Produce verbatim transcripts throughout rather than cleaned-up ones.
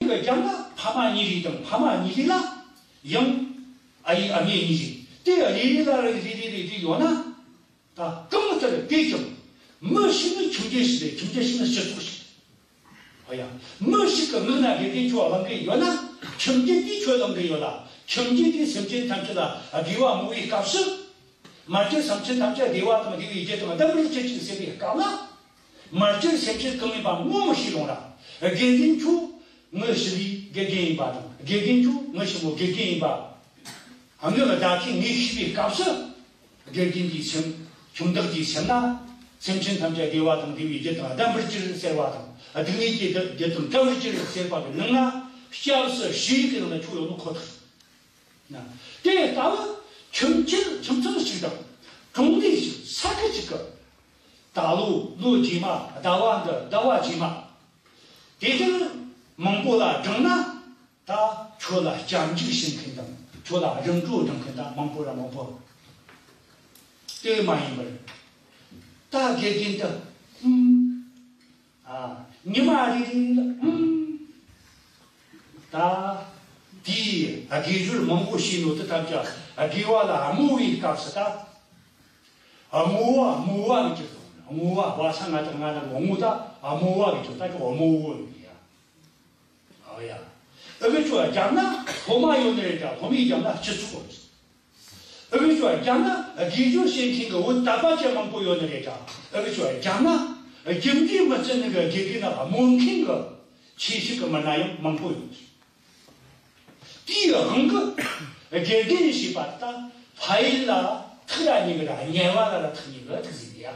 གི་རྒྱབ་ན་ཕ་མ་གཉིས་རེད་དང་། ཕ་མ་གཉིས་རེད་ལ་ཡང་ཨ་ཡེ་ཨ་མྱེས་གཉིས་རེད། དེ་རེ་རེ་ལ་རེ་རེ་རེ་རེ་ཡོད་ན། ད་གང་ལྟར་དེ་ཀྱང་མི་ཞིག་ནི་ཁྱིམ་རྒྱུད་ཞིག་རེད། ཁྱིམ་རྒྱུད་ཞིག་ནི་སྤྱི་ཚོགས་ཤིག། ཨོ་ཡ། མི་ཞིག་གི་ངག་ན་དགེ་རྒན་ཁྱོད་བླང་གི་ཡོད་ན། ཁྱིམ་རྒྱུད་དེས་ཁྱོད་བླང་གི་ཡོད་ལ། ཁྱིམ་རྒྱུད་དེས་སེམས་ཅན་ཐམས་ཅད་ལ་དགེ་བ་བསྔོ་བའི་སྐབས་སུ། མ་གྱུར་སེམས་ཅན་ཐམས་ཅད་བདེ་བ་དང་བདེ་བའི་རྒྱུ་དང་ལྡན་པར་གྱུར་ཅིག་ཟེར་བའི་སྐབས་ལ། མ་གྱུར་སེམས་ཅན་གང་ཡིན་པ་ངོ་མི་ཤེས་རུང་ར། དགེ་རྒན་ཁྱོད་ངའི་ཞི་ལུའི་དགེ་རྒན་ཡིན་པ་དང་། དགེ་རྒན་ཁྱོད་ངའི་ཞི་མོའི་དགེ་རྒན་ཡིན་པ། ཨ་མྱེས་ལ་བདག་གིས་ངེས་ཤེས་པའི་སྐབས་སུ། དགེ་རྒན་གྱི་སེམས། ཁྱིམ་བདག་གི་སེམས་ན། སེམས་ཅན་ཐམས་ཅད་བདེ་བ་དང་བདེ་བའི་རྒྱུ་དང་ལྡན་པར་གྱུར་ཟེར་བ་དང་། སྡུག་བསྔལ་གྱི་རྒྱུ་དང་བྲལ་བར་གྱུར་ཟེར་བ་གི་ནང་ན། སྐྱབས་སུ་ཞུགས་ཀྱི་ནང་ན་ཁྱོད་ཡོད་ནོ་ཁོ་ཐག་ན། དེ་ལྟ་བུ་ཁྱིམ་ཆེན་ཁྱིམ་ཚང་ཞིག་དང་། གྲོང་སྡེ་ཞིག་ས་ཁུལ་ཅིག་གི། ད་ལོ་ལོ་རྗེས་མ། ཟླ་བ་འདི་ཟླ་བ་རྗེས་མ། དེ་ལྟར་མང་པོ་ལ་བགྲངས་ན། ད་ཁྱོད་ལ་སྐྱབས་འཇུག་བྱེད་མཁན་དང་། ཁྱོད་ལ་རིམ་གྲོ་སྒྲུབ་མཁན་ད་མང་པོ་ར་མང་པོ། དེ་མ་ཡིན་པར། ད་དགེ་རྒན་དེ། ཨུམ། ཨ། ཉི་མ་རེ་རེ་ལ། ཨུམ། ད་དེའི་དགེ་སྦྱོར་མང་པོ་བྱས་ནོ་དེ་ཐམས་ཅད་དགེ་བ་ལ་བསྔོ་བའི་སྐབས་སུ་ད། བསྔོ་བ་བསྔོ་བ་གི་ཅིག་དང་། བསྔོ་བ་བ་ས་ང་དང་ང་ལ་བསྔོ་ད། བསྔོ་བ་གི་ཅིག་ད་ཅིག་བསྔོ་བོ་ཡིན་ཡ། ཨོ་ཡ། ཨ་གི་ཆོ་རྒྱབ་ན་སློབ་མ་ཡོད་ནི་རེད་ད། སློབ་མའི་རྒྱབ་ན་སྤྱི་ཚོགས། ཨ་གི་ཆོ་རྒྱབ་ན་དགེ་སྦྱོར་བྱེད་མཁན་གྱི་བུ་དད་པ་ཅན་མང་པོ་ཡོད་ནི་རེད་ད། ཨ་གི་ཆོ་རྒྱབ་ན་རྒྱུ་འབྲས་མི་བརྩི་ནི་གི་དགེ་རྒན་ལ་སྨོད་མཁན་གྱི་ཆོས་ཞིག་གི་མི་སྣ་ཡང་མང་པོ་ཡོད། དེའི་དབང་གིས་དགེ་རྒན་ཞེས་པ་ད་ཕ་ཡུལ་ལ་ཐུག་ར་ཉེ་གི་ར། དམྱལ་བ་ལ་ར་ཐུག་ཉེ་གི་ཐུག་ཟིན་ཡ།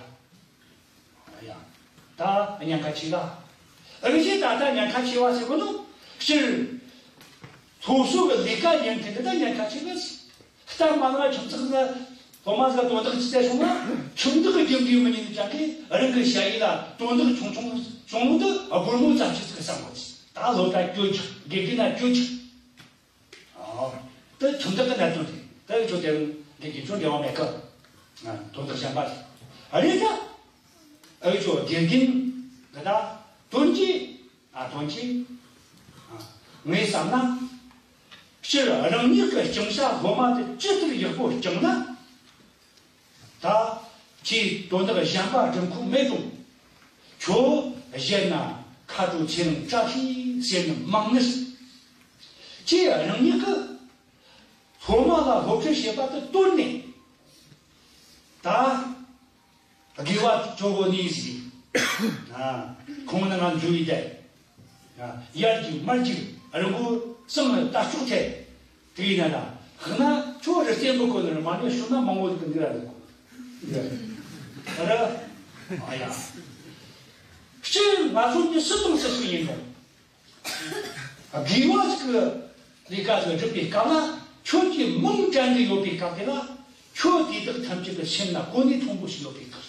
ཡ། ད་ཉེན་ཁ་ཆེ་ག། ཨ་གི་ད་ད་ཉེན་ཁ་ཆེ་བ་ཟེར་གོ་ནོ། སྤྱིར་སློབ་གསོ་གི་ལས་ཀ་ཉན་མཁན་དེ་ད་ཉེན་ཁ་ཆེ་གི། སྟབས་མ་ལ་ཁྱིམ་ཚང་ལ་སློབ་མ་ཟིག་དོན་དག་ཅི་བྱས་སོང་ན། ཁྱིམ་བདག་གི་རྒྱུ་འབྲས་མི་ཉན་ནི་ཅག་གིས་རང་གི་ཞ་ཡི་ལ་དོན་དག་ཆུང་ཆུང་བྱུང་ནོ་དེ་སྒོར་མོ་ཙམ་ཞིག་ཟིག་བསམ་གོ་ཟིག། ད་སློབ་གྲྭ་སྐྱོད་ཅིག། དགེ་རྒན་ན་སྐྱོད་ཅིག། ཨོ། དེ་ཁྱིམ་བདག་གི་གནད་དོན་རེད། ད་ཁྱོད་དེ་དགེ་རྒན་ཁྱོད་འབྲེལ་བ་མེད་གི། ཨ། དོན་དག་གཞན་པ་རེད། ཨ་རེད་ད། ཨ་ཁྱོད་དགེ་རྒན་འདི་ད་དོན་གྱི། ཨ། དོན་གྱི། ཨ། ངས་བསམ་ན། སྤྱིར་རང་ཉིད་ཀྱི་བསྐྱངས་བྱ་སློབ་མ་དེ་ཇི་ལྟར་ཡག་པོ་བསྐྱངས་ན། ད་ཁྱེད་དོན་དག་གཞན་པ་སྒྲུབ་ཁོམ་མེད་རུང་། ཁྱོད་གཞན་ན་ཁ་དྲོ་ཚེ་རིང་བཀྲ་ཤིས་ཟེར་ནི་མང་ནི། ཁྱེད་རང་ཉིད་ཀྱི་སློབ་མ་ལ་སློབ་ཁྲིད་བྱེད་པ་དེ་དོར་ནས། ད་དགེ་བ་ཅོ་གོ་ནི་ཟིག། ཨ། ཁོང་ནང་ང་འཇུ་ཡི་དེ། ཡར་རྒྱུག་མར་རྒྱུག་རི་མགོ་སྲང་ལ་ལྟ་ཕྱོགས་ཐད། དེ་ཡིན་ན་ད་ཧ་ན་ཁྱོད་རི་རྩེ་འབུ་གོ་ནི་རི་མ་ནི་ཤུ་ན་མང་བོ་ཟིག་འདི་ར་ཟིག་གོ། ར། ཨ་ཡ། སྤྱིར་ང་ཚོ་ནི་སུ་དང་སུ་སུ་ཡིན་ནོ། དགེ་བ་ཟིག་གི་ལས་ཀ་ཟིག་སྒྲུབ་པའི་སྐབས་ལ་ཁྱོད་ཀྱིས་མིང་དྲན་གི་ཡོད་པའི་སྐབས་དེ་ལ་ཁྱོད་དེ་དག་ཐམས་ཅད་ཀྱི་སེམས་ན་གོ་གནས་མཐོན་པོ་ཞིག་ཡོད་པའི་སྐབས།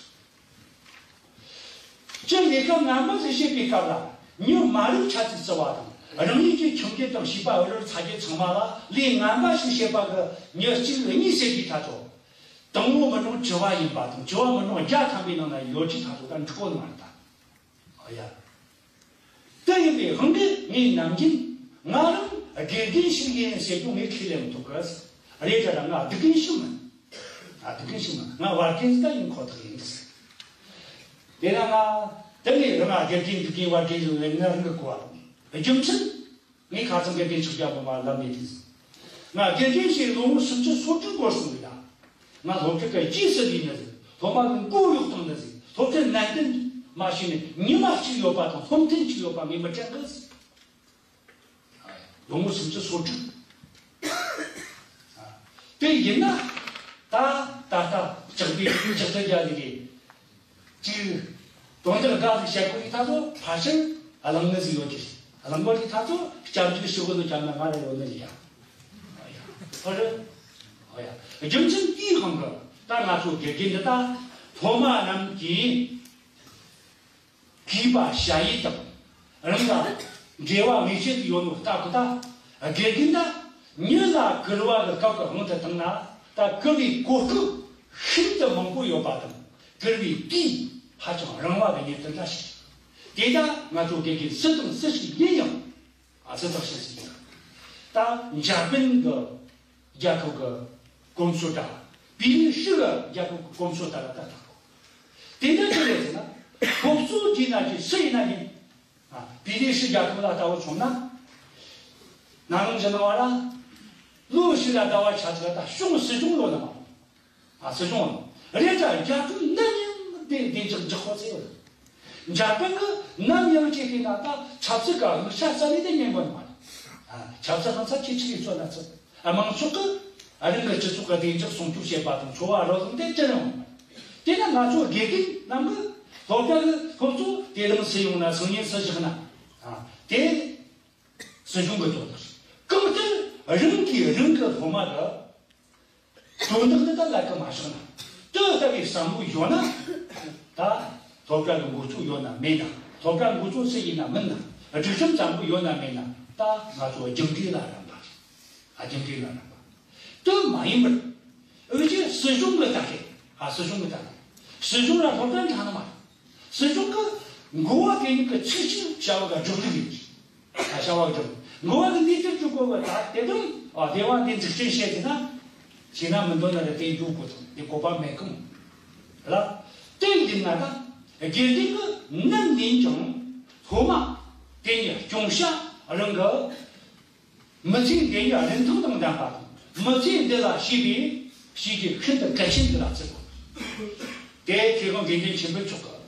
སྤྱིར་ལས་ཀ་ངན་པ་ཟིག་བྱེད་པའི་སྐབས་ལ་མྱི་མ་རིག་ཆ་ཚིག་བརྩི་བ་དང་། རང་ཉིད་ཀྱི་ཁྱིམ་རྒྱུད་དང་བྱིས་པ་འུ་རུ་ཚ་རྒྱུད་ཚང་མ་ལ་ལས་ངན་པ་ཞིག་བྱེད་པ་གི་མྱི་གཅིག་གཉིས་ཟེར་གྱི་ཐ་ཚོ། དང་པོ་མི་གྲངས་བཅུ་བ་ཡིན་པ་དང་། བཅུ་བ་མི་གྲངས་བརྒྱ་ཐམ་པའི་ནང་ན་ཡོད་ཀྱི་ཐ་ཚོ་ད་འགྲིག་གོ་ནི་མ་རེད་ད། ཨོ་ཡ། དེ་ཡིན་པའི་དབང་གིས་ངས་ནམ་རྒྱུན་ང་རང་དགེ་རྒན་ཞིག་ཡིན་ཟེར་རྒྱུ་ངས་ཁས་ལེན་མི་ཐུབ་གི། རེད་དྲ་ར་ང་སྡིག་རྒན་ཞིག་མིན། ང་སྡིག་རྒན་ཞིག་མིན། ང་བར་རྒན་ཟིག་ད་ཡིན་ཁོ་ཐག་ཡིན། དེ་ན་ང་དེ་ནས་རང་ང་དགེ་རྒན་སྡིག་རྒན་བར་རྒན་ཟིག་ལས་ང་རང་གི་གོ་བ། རྒྱུ་མཚན། ངས་ཁ་སང་དགེ་རྒན་ཆོས་རྒྱལ་པོ་མ་ལབ་ནས་དུས། ང་དགེ་རྒན་ཞིག་ལོ་ངོ་སུམ་ཅུ་སོ་དྲུག་འགོར་སོང་གི་ད། ང་སློབ་ཕྲུག་གི་རྗེས་སུ་ལུས་ནི་ཟིག། སློབ་མ་གི་མགོ་གཡོག་བཏང་ནི་ཟིག། སློབ་ཚན་ནན་ཏན་མ་བྱས་ནས་ཉི་མ་གཅིག་ཡོད་པ་དང་སློབ་ཐུན་གཅིག་ཡོད་པ་ངས་མི་དྲན་གི་ཟིག། ལོ་ངོ་སུམ་ཅུ་སོ་དྲུག། དེ་ཡིན་ན་ད་ད་ལྟ་ལྕགས་པའི་ལྕགས་ཐག་རྒྱ་ལི་རེད། གཅིག། དོན་དག་འགའ་ཟིག་བཤད་དགོས་ཀྱི་ཐ་ཚོ་ཕལ་ཆེར་གླེང་ངེས་ཟིག་ཡོད་ཀྱི་རེད། གླེང་དགོས་ཀྱི་ཐ་ཚོ་སྐྱབས་འཇུག་ཞུ་གི་འདུག་ཀྱང་ན་ང་ལ་ཡོད་ནི་རེད་ཡ། ཨོ་ཡ། ཨོ་ཡ། རྒྱུ་མཚན་དེའི་དབང་གིས་ད་ང་ཚོ་དགེ་རྒན་འདི་དག་སློབ་མ་རྣམས་ཀྱིས་གུས་པ་ཞ་ཡི་དང་རང་ལ་འབྲེལ་བ་ངེས་ཅན་དུ་ཡོད་ནོ་ལྟ་བུ་ད། དགེ་རྒན་ད་མྱི་ལ་བཀུར་བ་གི་སྐབས་ཀྱི་དབང་དུ་བཏང་ན། ད་བཀུར་བའི་གོ་སྐབས་ཤིན་ཏུ་མང་པོ་ཡོད་པ་དང་། བཀུར་བའི་དུས་ཧ་ཅང་རིང་བ་གི་ཉིན་དུ་འདྲ་ཞིག། དེ་ད་ང་ཚོ་དགེ་རྒན་སུ་དང་སུ་ཞིག་ཡིན་ཡང་། ཨ་ཙི་ཐག་ཤིང་ཟིག་ཡིན། ད་འཇར་པན་གི་རྒྱལ་ཁབ་གི་གོམས་སྲོལ་ད། པི་ལི་ཧྲི་གི་རྒྱལ་ཁབ་གི་གོམས་སྲོལ་ད་ལ་ད་ཐག་གོ། དེ་འདྲ་ཅི་རེད་ཟེར་ན། སློབ་གཙོ་གྱི་ན་གྱི་སུ་ཡིན་ན་ཡིན། ཨ། པི་ལི་ཧྲི་རྒྱལ་ཁབ་ལ་ལྟ་བུ་བྱུང་ན། ན་རང་ཅི་ན་བ་ལ། ལོ་ཞིག་ལ་ཟླ་བ་ཆ་ཚིག་ད་གཞུང་སྲིད་གཞུང་ལོ་ན་མ། ཨ། སྲིད་གཞུང་། རེད་ད་རྒྱལ་ཁབ་ནམ་ཡང་བདེ་བདེ་འཇགས་འཇགས་ཁོ་ཚེ་ཡོད། འཇར་པན་གི་ནམ་ཡང་ཅི་ཤེས་ན་ད་ཆབ་སྲིད་ག་དམིགས་བྱ་རྩ་ལས་དེ་ཉན་པ་ནི་མ་རེད། ཨ། ཆབ་སྲིད་ཧང་ཚ་ཁྱི་ཆི་ཡི་ཚོ་ན་ཚོད། ཨ། མང་ཚོགས་གི། ཨ། རང་གི་སྤྱི་ཚོགས་གི་བདེ་འཇགས་སྲུང་སྐྱོབ་བྱེད་པ་དང་འཚོ་བ་རོལ་ལངས་དེ་ཅི་རང་མ་རེད། དེ་ན་ང་ཚོ་དགེ་རྒན་རྣམས་གི་སློབ་གྲྭ་གི་སློབ་གཙོ་དེ་རིང་སུ་ཡོང་ན་སང་ཉིན་སུ་བཞག་ན། ཨ། དེ། སྲིད་གཞུང་གི་དོན་དག་གང་ལྟར་རང་གིས་རང་གི་སློབ་མ་ལ་དོན་དག་འདི་ལྟར་ལ་ཀ་མ་བཞག་ན། དེ་ལྟ་བུའི་བསམ་བློ་ཡོད་ན། ད་སློབ་གྲྭ་གི་འགོ་གཙོ་ཡོད་ན་མེད་ན། སློབ་གྲྭ་འགོ་གཙོ་སུ་ཡིན་ན་མིན་ན། སྒྲིག་ཁྲིམས་བཟང་པོ་ཡོད་ན་མེད་ན། ད་ང་ཚོ་རྒྱུ་འབྲས་ལ་རན་པ་རེད། ཨ། རྒྱུ་འབྲས་ལ་རན་པ། དེ་མ་ཡིན་པར། འུ་ཅག་སྲིད་གཞུང་གི་ལྟ་གི། ཨ། སྲིད་གཞུང་གི་ལྟ་གི། སྲིད་གཞུང་ལ་སློབ་གྲྭ་འདྲ་ནི་མ་རེད། སྲིད་གཞུང་གི་འགོ་བ་དེ་ཉིད་ཀྱི་ཚིག་ཆེན་བྱ་བ་ག་སྒྲུབ་ལུགས་ཡིན། ཨ། བྱ་བ་སྒྲུབ། འགོ་བ་གི་འདི་ཚོ་སྒྲུབ་དགོས་པ་ད་དེ་དང་། ཨ། དེ་བ་འདི་འཛུགས་སྐྲུན་བྱེད་ཟེར་ན། བྱེད་ན་མི་འདོད་ན་རེ་དེ་འཇུག་དགོས་དང་དེ་གོ་བ་མེད་གི་མོ། ལ། དེ་ཡིན་ན་ད་དགེ་རྒན་གི་ནམ་ཡིན་ཀྱང་སློབ་མ་དེ་ཉིད་སྐྱོང་བྱ་རང་གི་མི་ཚེ་འདི་ཉིད་རིན་ཐང་དང་ལྡན་པ་དང་། མི་ཚེ་འདི་ལ་ཞེས་པའི་བྱས་རྗེས་ཤིན་ཏུ་གལ་ཆེན་འདི་ལ་བརྩི་དགོས། དེ་མཁས་དབང་དགེ་འདུན་ཆོས་འཕེལ་མཆོག་གིས།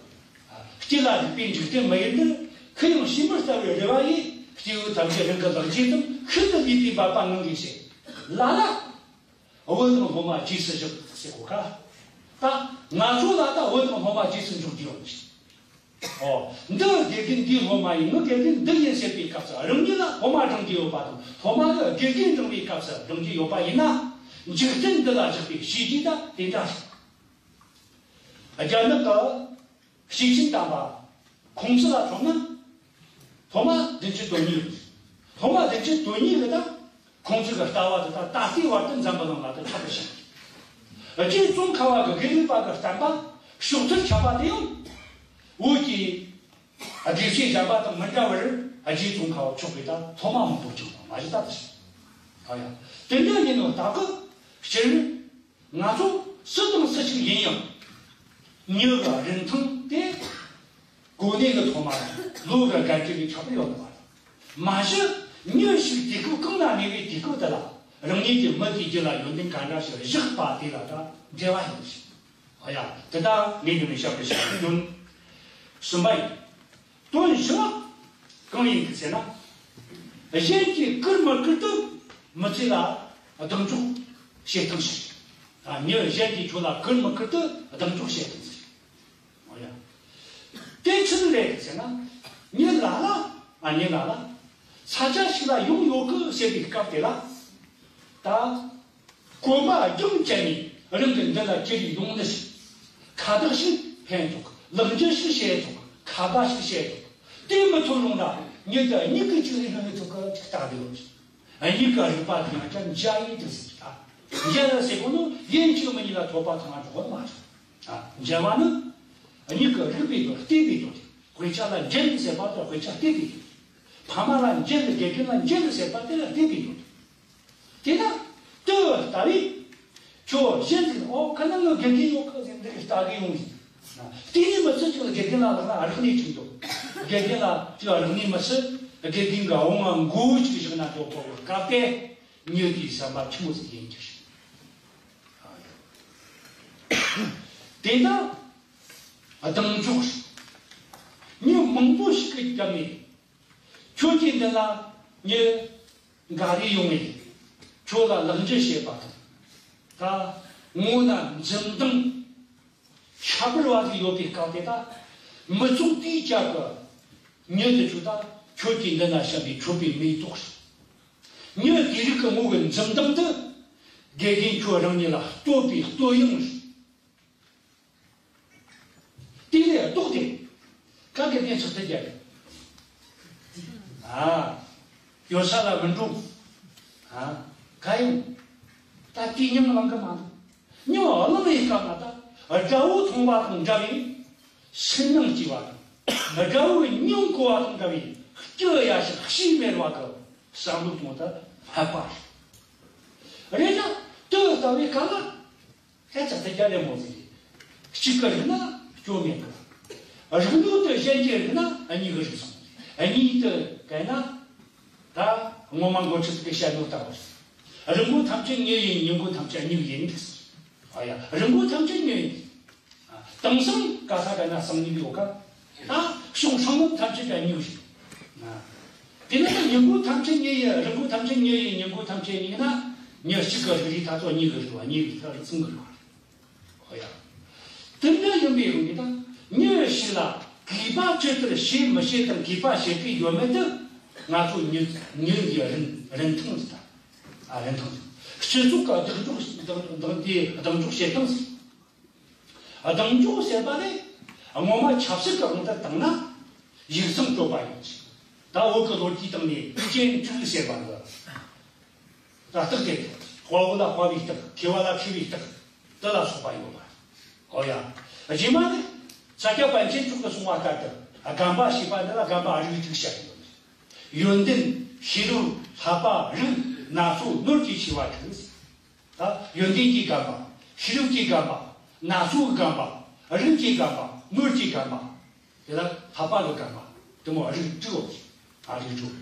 སྐྱིད་ལ་རིག་པའི་འཇིག་རྟེན་མི་ཡུལ་འདིར། ཁུ་ཡངས་ཕྱི་མར་ལྟ་བའི་རེ་བ་ཡིས། སྐྱེས་བུ་ཐམས་ཅད་རང་གི་ལག་རྗེས་དང་། ཤིན་ཏུ་ལུས་པའི་འབད་པ་ངང་གིས་བྱེད། ལ་ལ། བུ་དང་སློབ་མ་རྗེས་སུ་བཞག་ཟེར་གོ་ཁ། ད་ང་ཚོ་ལ་ད་བུ་དང་སློབ་མ་རྗེས་སུ་འཇུག་རྒྱུ་ཡོད་མི་ཤེས། ཨོ། འདི་དགེ་རྒན་འདིའི་སློབ་མ་ཡིན། ངའི་དགེ་རྒན་འདི་ཡིན་ཟེར་བའི་སྐབས་སུ་རང་ཉིད་ལ་སློབ་མ་སྦྱང་རྒྱུ་ཡོད་པ་དང་། སློབ་མ་གི་དགེ་རྒན་སྦྱང་བའི་སྐབས་སུ་སྦྱང་རྒྱུ་ཡོད་པ་ཡིན་ན། འཇིག་རྟེན་འདི་ལ་བཞག་པའི་བྱས་རྗེས་ད་དེ་འདྲ་ཞིག། རྒྱ་ནག་གི་ཞེ་ཆེན་དམ་པ་ཁུང་ཙི་ལ་མཚོན་ན། སློབ་མ་བདུན་ཅུ་དོན་གཉིས་ཡོད། སློབ་མ་བདུན་ཅུ་དོན་གཉིས་ཀྱི་ད་ཁུང་ཙི་གི་ལྟ་བ་དེ་ད་ད་ལྟའི་བར་དུ་འཛམ་བུ་གླིང་ལ་ད་ཁྱབ་པར་བྱུང་། རྗེ་ཙོང་ཁ་པ་གི་དགེ་ལུགས་པ་གི་བསྟན་པ་ཕྱོགས་མཐར་ཁྱབ་པ་དེ་ཡང་། བོད་ཀྱི་སྡེ་ཚན་གཞན་པ་དང་མི་འདྲ་བར། རྗེ་ཙོང་ཁ་པ་མཆོག་གིས་ད་སློབ་མ་མང་པོ་བསྐྱངས་པ་མ་གཞི་ད་དེ་བཞིན། ཨ་ཡ། དེ་འདྲ་ཡིན་ནོ་ད་གི་སྤྱིར། ང་ཚོ་སུ་དང་སུ་ཞིག་ཡིན་ཡང་། མྱི་གི་རིན་ཐང་དེ་གོ་གནས་ཀྱི་ཐོག་མ་དང་ལོ་གི་བརྒལ་རྒྱུ་གི་ཁྱད་པར་ཡོད་མ་རེད། མ་གཞི་མྱི་ཞིག་དུས་སྐབས་གང་ན་གནས་པའི་དུས་སྐབས་དེ་ལ་རང་ཉིད་ཀྱི་མི་དེའི་རྒྱུད་ལ་ཡོན་ཏན་ག་འདྲ་ཞིག་བཞག་པ་དེ་ལ་ད་འབྲེལ་བ་ཡོད་ཞིང་། ཨ་ཡ། དེ་དག་ངས་འདི་ནས་བཤད་པའི་ཞབས་ཀྱི་དོན། གསུམ་པ་ཡིན། དོན་བཞི་བ་གང་ཡིན་གྱི་ཟེར་ན། གཞན་གྱིས་བཀུར་མི་བཀུར་དུ་མི་བརྩི་ལ་གདེང་འཇོག་བྱེད་སྟངས་ཤིག། ཨ། མྱི་གཞན་གྱིས་ཁྱོད་ལ་བཀུར་མི་བཀུར་དུ་གདེང་འཇོག་བྱེད་སྟངས་ཤིག། ཨོ་ཡ། དེ་ཆི་ཟིག་རེད་ཟེར་ན། མྱི་ལ་ལ། ཨ། མྱི་ལ་ལ། ས་ཆ་ཞིག་ལ་ཡོང་ཡོད་གི་ཟེར་བའི་སྐབས་དེ་ལ། ད། གོམ་པ་རྒྱུན་བཅད་ནས་རང་གི་མདུན་ལ་ཅི་རིགས་ཡོང་ནི་ཞིག། ཁ་བརྡ་ཞིག་འཕེན་ཐུབ། ལག་འཇུ་ཞིག་བྱེད་ཐུབ། ཁ་པར་ཞིག་བྱེད་ཐུབ། དེ་མི་ཐུབ་རུང་ལ་མྱི་དེ་མྱིག་གིས་ཅི་རིགས་སྨྲ་ཐུབ་གི་ཅིག་ལྟ་གི་ཡོད། མྱིག་གི་རིག་པ་དེ་ཡང་ཅང་མཇལ་ཡིན་དུ་ཟེར་གི་ད། མཇལ་ཟེར་གོ་ནོ་ཡིན་གཅིག་མིན་གཉིས་ལ་ཐོས་པ་ཐོས་ན་འགྲོ་གི་མ་རེད། ཨ། མཇལ་བ་ནི། མྱིག་གི་རིག་པའི་དོན། བལྟས་པའི་དོན། དཔེ་ཆ་ལ་མཇལ་ཟེར་བ་དེ་དཔེ་ཆ་བལྟས་པའི་དོན། ཕ་མ་ལ་མཇལ། དགེ་རྒན་ལ་མཇལ་ཟེར་བ་དེ་ལ་བལྟས་པའི་དོན། དེ་ན་ལྟོས་ལྟ་བས། ཁྱོད་གཞན་གྱིས་ཨོ་ཁ་ན་ངའི་དགེ་རྒན་ཡོད་གི་ཟེར་འདི་ལྟ་གི་ཡོང་ཡིན། བལྟས་ནས་མི་ཚེ་གཅིག་ལ་དགེ་རྒན་ལ་ལག་ན་རག་ནས་ཅིག་འདུག། དགེ་རྒན་ལ་གཅིག་རག་ནས་མི་ཚེ། དགེ་རྒན་གྱི་འོང་ང་མགོ་བོ་ཅིག་བཞག་ན་འགྲོ་གོ་བར་སྐབས་དེ་མྱི་དེའི་བསམ་པ་ཆི་མོ་ཟིག་ཡིན་གྱི་རེད། དེ་ན་གདེང་འཇོག་རེད། མྱི་མང་པོ་ཞིག་གིས་བརྒྱབ་ནས། ཁྱོད་ཀྱི་མདུན་ལ་མྱི་འགའ་རེ་ཡོང་ངེ་ཁྱོད་ལ་ལག་འཇུ་བྱེད་པ་དང་། ད་ངོ་ན་འཛུམ་མདངས་ཁྱད་པར་བ་ཞིག་ཡོད་པའི་སྐབས་དེ། ད་མི་ཚོགས་དེའི་རྒྱབ་ཀྱི་མྱི་དེ་ཚོ་ད་ཁྱོད་ཀྱི་མདུན་ན་བཤམས་པའི་མཆོད་པའི་མེ་ཏོག་རེད། མྱི་དེ་རིགས་ཀྱི་ངོ་གི་འཛུམ་མདངས་དེ་དགེ་རྒན་ཁྱོད་རང་ཉིད་ལ་བསྟོད་པའི་བསྟོད་དབྱངས་རེད། དེ་ལས་ལྡོག་སྟེ། ག་གེ་གདན་ཆགས་ཐུབ་རྒྱུ་རེད། ཨ། ཡོད་ས་ལ་མི་འགྲོ། ཨ། ག་ཡོང་། ད་དེའི་མྱིང་བླང་གི་མ་འདུག། མྱིང་བླང་བའི་སྐབས་ན་ད་དགྲ་བོ་མཐོང་བ་དང་འདྲ་བའི་སེམས་སྣང་སྐྱེ་བ་དང་། དགྲ་བོའི་མྱིང་གོ་བ་དང་འདྲ་བའི་ སྐྱི་གཡའ་ཞིག་ཤི་མེད་པ་གི་བསམ་བློ་གཏོང་ད་ཕན་པ་རེད། རེད་ན་དེ་ལྟ་བུའི་སྐབས་ལ་ཁྱད་ཆ་དེ་རྒྱ་ལས་མོ་ཟིག་གཅིག་གི་རིགས་ན་སྐྱོན་མེད་གི། རིགས་ནོར་དེ་གཞན་གྱི་རིགས་ན་གཉིས་གི་རིགས་སོང་། གཉིས་དེ་གན་ན་ད་ངོ་མ་མགོ་ཁྲིད་གི་བཤད་ནོ་ལྟ་བུ་རེད། རིགས་མགོ་ཐམས་ཅད་ཉེ་ཡིན། ཉེ་མགོ་ཐམས་ཅད་གཉིས་ཡིན། ཨ་ཡ། རིགས་མགོ་ཐམས་ཅད་ཉེ་ཡིན། དེང་སང་ག་ས་ག་ན་སང་ཉིན་ཡོད་ཀ། ད་བྱུང་སང་ལམ་ཐམས་ཅད་ཀྱང་ཉེ་ཞིག་དེ་ནས་ཉེ་མགོ་ཐམས་ཅད་ཉེ་ཡིན། རིགས་མགོ་ཐམས་ཅད་ཉེ་ཡིན། ཉེ་མགོ་ཐམས་ཅད་ཉེ་ན་མྱི་གཅིག་གི་རིགས་རིགས་ད་ཚོ་གཉིས་གི་རིགས་བ། གཉིས་རིགས་ད་རིགས་གསུམ་གི་རིགས་བ། ཨོ་ཡ། དེ་འདྲ་ཡིན་པའི་རུང་གི་ད་མྱི་ཞིག་ལ་གུས་པ་ཇི་ལྟར་བྱེད་མི་བྱེད་དང་གུས་པ་བྱེད་ཀྱི་ཡོད་མེད་དེ་ང་ཚོ་མྱི་མྱི་གི་རིན་རིན་ཐང་ཟེར། ཨ་རིན་ཐང་ཟེར། སྤྱི་ཚོགས་ཀྱི་གདེང་འཇོག་གདེང་གདེང་དེ་གདེང་འཇོག་བྱེད་སྟངས་ཟེར། གདེང་འཇོག་ཟེར་བ་ནི་ངོ་མ་ཆབ་སྲིད་ཀྱི་དབང་དུ་བཏང་ན་ཡིག་ཚང་སྤྲོད་པ་ཡིན། ད་བོད་ཀྱི་ལོ་རྒྱུས་སྟེང་ནས་སྤྱན་དཀྲུགས་ཟེར་བ་འདི། ད་རྟགས་དེ་དཔའ་བོ་ལ་དཔའ་བའི་རྟགས། མཁས་པ་ལ་མཁས་པའི་རྟགས་དེ་ལ་སོགས་པ་ཡོད་པ། ཨོ་ཡ། རྗེས་མ་ནི་ས་སྐྱ་པཎ་ཆེན་མཆོག་གིས་གསུངས་པ་ལྟར་དུ་སྒོམ་པ་ཞེས་པ་འདི་ལ་སྒོམ་པ་རིགས་དྲུག་བཤད་ཡོད། ཡོན་ཏན། ཤེས་རབ། བསླབ་པ། རིགས། སྣ་ཚོགས། ནོར་གྱི་ཆེ་བ་དྲུག་ད་ཡོན་ཏན་གྱི་སྒོམ་པ། ཤེས་རབ་ཀྱི་སྒོམ་པ། སྣ་ཚོགས་ཀྱི་སྒོམ་པ། རིགས་ཀྱི་སྒོམ་པ། ནོར་གྱི་སྒོམ་པ། དེ་ལ་བསླབ་པ་གི་སྒོམ་པ། དེ་མོ་རིགས་དྲུག་ཨ་རིགས་དྲུག་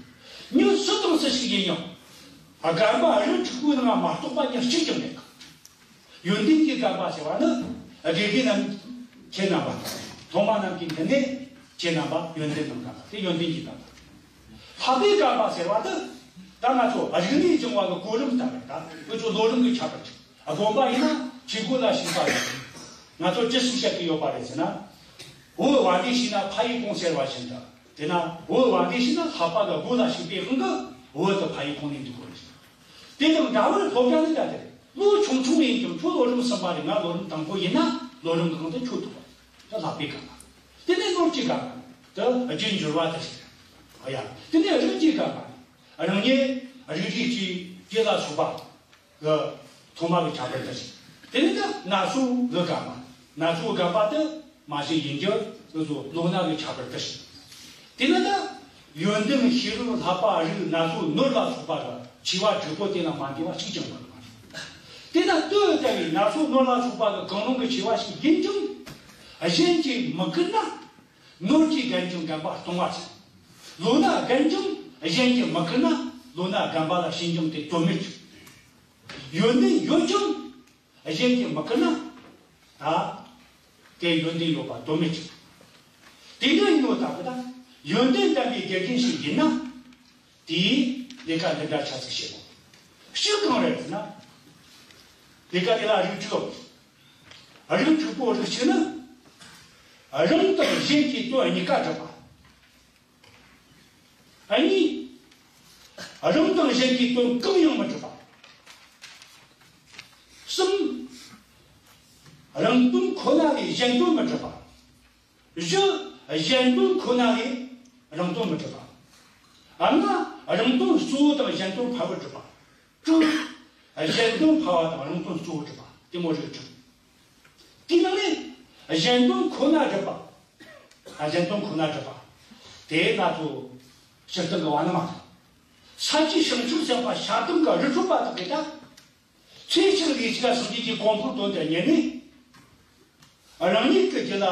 མྱི་སུ་དང་སུ་ཞིག་ཡིན་ཡང་། སྒོམ་པ་རིགས་དྲུག་པོའི་ནང་མ་གཏོགས་པ་མྱི་གཅིག་ཀྱང་མེད་གི། ཡོན་ཏན་གྱི་སྒོམ་པ་ཟེར་བ་ནི། དགེ་རྒན་རྣམས་ཁྱེད་རྣམ་པ། སློབ་མ་རྣམས་ཀྱི་མདུན་ནས་ཁྱེད་རྣམ་པ་ཡོན་ཏན་དང་སྒོམ་པ་དེ་ཡོན་ཏན་གྱི་སྒོམ་པ། བསླབ་པའི་སྒོམ་པ་ཟེར་བ་དེ། ད་ང་ཚོ་རིག་གནས་སྦྱོང་བ་གི་གོ་རིམ་ལྟ་བུ་ད་ཁོ་ཚོ་ལོ་རིམ་གྱི་ཁྱད་པར་ཅིག་དགོན་པ་ཡིན་ན་ཆོས་སྒོ་ལ་ཞུགས་པ་རེད། ང་ཚོ་ཅི་ཞིག་བཤད་ཀྱི་ཡོད་པ་རེད་ཟེར་ན། བོད་བ་དན་ཞིག་ན་ཕ་ཡི་གོང་ཟེར་བ་བཞིན་དུ། དེ་ན་བོད་བ་དན་ཞིག་ན་ལྷག་པ་གི་སྒོ་ལ་ཞུགས་པའི་དབང་གིས་བོད་དུ་ཕ་ཡི་གོང་ནས་འདུག་དགོས་རེད། དེ་དང་འདྲ་བར་སློབ་གྲྭ་ནི་ད་དེ་ལོ་ཆུང་ཆུང་ཡིན་ཀྱང་ཁྱོད་ལོ་རིམ་གསུམ་པ་རེད། ང་ལོ་རིམ་དང་པོ་ཡིན་ན་ལོ་རིམ་གང་དུ་ཁྱོད་འདུག་གོ། དེ་ལྷག་པའི་སྒོམ་པ། དེ་ནས་ནོར་གྱི་སྒོམ་པ། དེ་རྒྱུར་འགྱུར་བ་དེ་ཞིག་ཨ་ཡ། དེ་ནས་རིགས་ཀྱི་སྒོམ་པ། རང་ཉིད་རིགས་རུས་ཀྱི་རྒྱུད་ལ་སོགས་པ་གི་ཐོག་མ་གི་ཁྱད་པར་དེ་ཞིག་དེ་ནས་ད་སྣ་ཚོགས་གི་སྒོམ་པ། སྣ་ཚོགས་སྒོམ་པ་དེ་མ་གཞི་ཡིན་རྒྱུ་ང་ཚོ་ལོག་ན་གི་ཁྱད་པར་དེ་ཞིག་དེ་ནས་ད་ཡོན་ཏན་ཤེས་རབ་བསླབ་པ་རིགས་སྣ་ཚོགས་ནོར་ལ་སོགས་པ་གི་ཆེ་བ་དྲུག་པོ་དེ་ལ་མ་འདུས་པ་གཅིག་ཀྱང་ཡོད་མ་རེད། དེ་ལྟ་བུ་ལྟ་བུའི་སྣ་ཚོགས་ནོར་ལ་སོགས་པ་གི་གང་རུང་གི་ཆེ་བ་ཞིག་ཡིན་ཀྱང་གཞན་གྱིས་མི་བཀུར་ན། ནོར་གྱིས་རྒན་ཅིང་རྒན་པ་སྟོང་བ་ཆེ། ལོ་ན་རྒན་ཅིང་གཞན་གྱིས་མི་བཀུར་ན། ལོ་ན་རྒན་པ་ལ་ཞིང་ཅང་དེ་དོན་མེད་ཅིག་ཡོན་ཏན་ཡོད་ཅིང་གཞན་གྱིས་མི་བཀུར་ན། ད་དེ་ཡོན་ཏན་ཡོད་པ་དོན་མེད་ཅིག་དེ་འདྲ་ཡིན་ནོ་ལྟ་བུ་ད་ཡོན་ཏན་ལྡན་པའི་དགེ་རྒན་ཞིག་ཡིན་ན། དེས་ལས་ཀ་འདི་འདྲ་ཆ་ཚིག་བྱེད་དགོས། གཅིག་གང་རེད་ཟེར་ན། ལས་ཀ་དེ་ལ་རིགས་དྲུག་ཡོད། རིགས་དྲུག་པོ་རིགས་གཅིག་ནི། རང་དང་གཞན་གྱི་དོན་གཉིས་ཀ་སྒྲུབ་པ། གཉིས། རང་དང་གཞན་གྱི་དོན་གང་ཡང་མི་སྒྲུབ་པ། གསུམ། རང་དོན་ཁོ་ན་ལས་གཞན་དོན་མི་སྒྲུབ་པ། བཞི། གཞན་དོན་ཁོ་ན་ལས་རང་དོན་མི་སྒྲུབ་པ། ལྔ། རང་དོན་གཙོ་བོ་དང་གཞན་དོན་ཕལ་པར་སྒྲུབ་པ། དྲུག། གཞན་དོན་ཕལ་བ་དང་རང་དོན་གཙོ་བོ་སྒྲུབ་པ། དེ་མོ་རིགས་དྲུག་དེའི་ནང་ནས་གཞན་དོན་ཁོ་ན་སྒྲུབ་པ། གཞན་དོན་ཁོ་ན་སྒྲུབ་པ། དེ་ང་ཚོ་སྤྱིར་བཏང་གི་བ་ན་མ་ཐག་ས་བཅུའི་བྱང་ཆུབ་སེམས་དཔའ་ཞལ་གདམས་ཀྱི་རི་ཁྲོད་པ་དག་གིས་ད། ཚེ་གཅིག་ལུས་གཅིག་སངས་རྒྱས་ཀྱི་གོ་འཕང་དོན་དུ་གཉེར་ནས། རང་ཉིད་ཀྱི་རྒྱུད་ལ་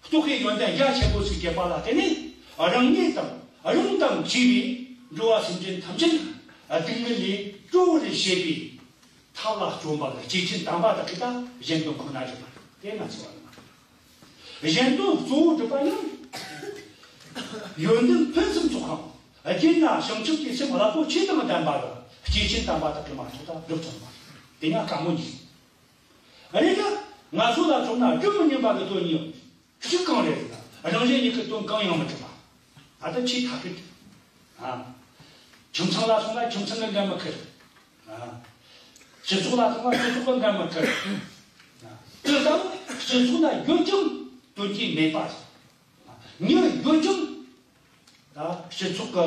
རྟོག་གེའི་ཡོན་ཏན་རྒྱ་ཆེན་པོ་ཞིག་སྐྱེས་པ་ལ་བརྟེན་ནས་རང་ཉིད་དང་རང་དང་བཅས་པའི་འགྲོ་བ་སེམས་ཅན་ཐམས་ཅད་སྡུག་བསྔལ་ལས་སྒྲོལ་བར་བྱེད་པའི་ཐབས་ལ་བརྩོན་པ་ལ་སྐྱེས་ཆེན་དམ་པ་དག་གིས་ད་གཞན་དོན་ཁོ་ན་སྒྲུབ་པ་དེ་ང་ཚོ་བ་ལ་མ། གཞན་དོན་གཙོ་བོ་སྒྲུབ་པ་ཡང་། ཡོན་ཏན་ཕུན་སུམ་ཚོགས་ཤིང་རྒྱུད་ན་བྱང་ཆུབ་ཀྱི་སེམས་རླབས་པོ་ཆེ་དང་ལྡན་པ་ལ་སྐྱེས་ཆེན་དམ་པ་དག་གིས་མ་གཏོགས་ད་སྒྲུབ་ཐུབ་མ་རེད། དེ་ཡང་དཀའ་མོ་གཉིས། རེད་ད། ང་ཚོ་ལ་མཚོན་ན་སྒྲུབ་མི་ཉན་པ་གི་དོན་གཉིས་ཡོད། གཅིག་གང་རེད་ཟེར་ན་རང་གཞན་གཉིས་ཀྱི་དོན་གང་ཡང་མི་སྒྲུབ་པ། ད་ལྟ་ཆེས་ཐག་གཅོད། ཨ། ཁྱིམ་ཚང་ལ་སོང་ན་ཁྱིམ་ཚང་གི་འགན་མི་འཁུར། ཨ། སྤྱི་ཚོགས་ལ་སོང་ན་སྤྱི་ཚོགས་གི་འགན་མི་འཁུར། ཨ། དེ་ལྟ་བུ་སྤྱི་ཚོགས་ན་ཡོད་ཀྱང་དོན་གྱིས་མེད་པ། ཨ། མྱི་ཡོད་ཀྱང་ད་སྤྱི་ཚོགས་ཀྱི་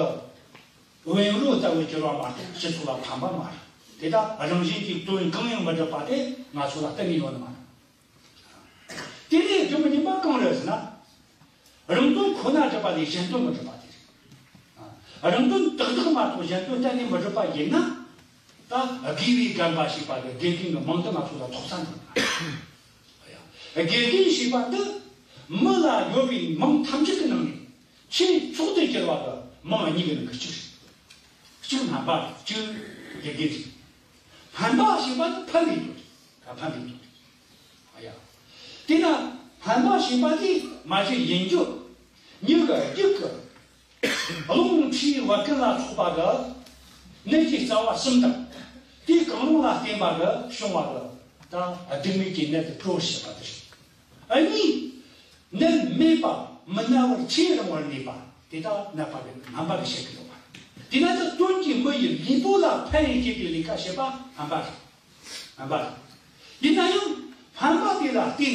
བུ་ཡུག་ལོ་ལྟ་བུ་གྱུར་བ་མ་གཏོགས་སྤྱི་ཚོགས་ལ་ཕན་པ་མ་རེད། དེ་དག་རང་གཞན་གྱི་དོན་གང་ཡང་མི་སྒྲུབ་པ་དེ་ང་ཚོ་ལ་གཏན་ནས་ཡོད་ནི་མ་རེད། དེ་ནས་སྒྲུབ་མི་ཉན་པ་གང་རེད་ཟེར་ན། རང་དོན་ཁོ་ན་སྒྲུབ་པ་ལས་གཞན་དོན་མི་སྒྲུབ་པ་དེ་ རང་དོན་ཏག་ཏག་མ་གཏོགས་གཞན་དོན་གཏན་ནས་མི་སྒྲུབ་པ་ཡིན་ན། ད་དགེ་བའི་རྒན་པ་ཞེས་པ་དེ་དགེ་རྒན་གྱི་མིང་དུ་ང་ཚོ་ལ་ཐོགས་ས་འདུག་དགེ་རྒན་ཞེས་པ་འདི་མི་ལ་ཡོད་པའི་མིང་ཐམས་ཅད་ཀྱི་ནང་ནས་ཆེས་མཆོག་ཏུ་གྱུར་པ་གི་མིང་གཉིས་ཀྱི་ནང་གི་གཅིག་རེད། གཅིག་སྨན་པ་རེད། གཅིག་དགེ་རྒན་རེད། སྨན་པ་ཞེས་པ་ནི་ཕན་པའི་དོན་རེད། ཕན་པའི་དོན་རེད། ཨ་ཡ། དེས་ན་སྨན་པ་ཞེས་པ་དེ་མ་གཞི་ཡིན་རྒྱུ་མྱི་གི་རྒྱུད་ཀྱི་རླུང་མཁྲིས་བད་ཀན་ལ་སོགས་པ་གི་ནད་ཀྱི་རྩ་བ་གསུམ་དང་། དེའི་གང་རུང་ལ་བརྟེན་པ་གི་བྱུང་བ་གི་ད་སྡུག་བསྔལ་གྱི་ནད་དེ་གྲོལ་བྱེད་པ་དེ་རེད། ཨ་ནི། ནད་མེད་པ་མི་ན་བར་ཆེས་རིང་བར་གནས་པ་དེ་དག་ནད་པ་གི་སྨན་པ་གི་བྱེད་ཀྱི་ཡོད་པ། དེས་ན་ད་དོན་གྱིས་མི་ཡི་ལུས་པོ་ལ་ཕན་ཡོན་སྐྱེད་པའི་ལས་ཀ་བྱེད་པ་སྨན་པ་རེད། སྨན་པ་རེད། ཡིན་ན་ཡང་སྨན་པ་དེ་ལ་བལྟས་ན་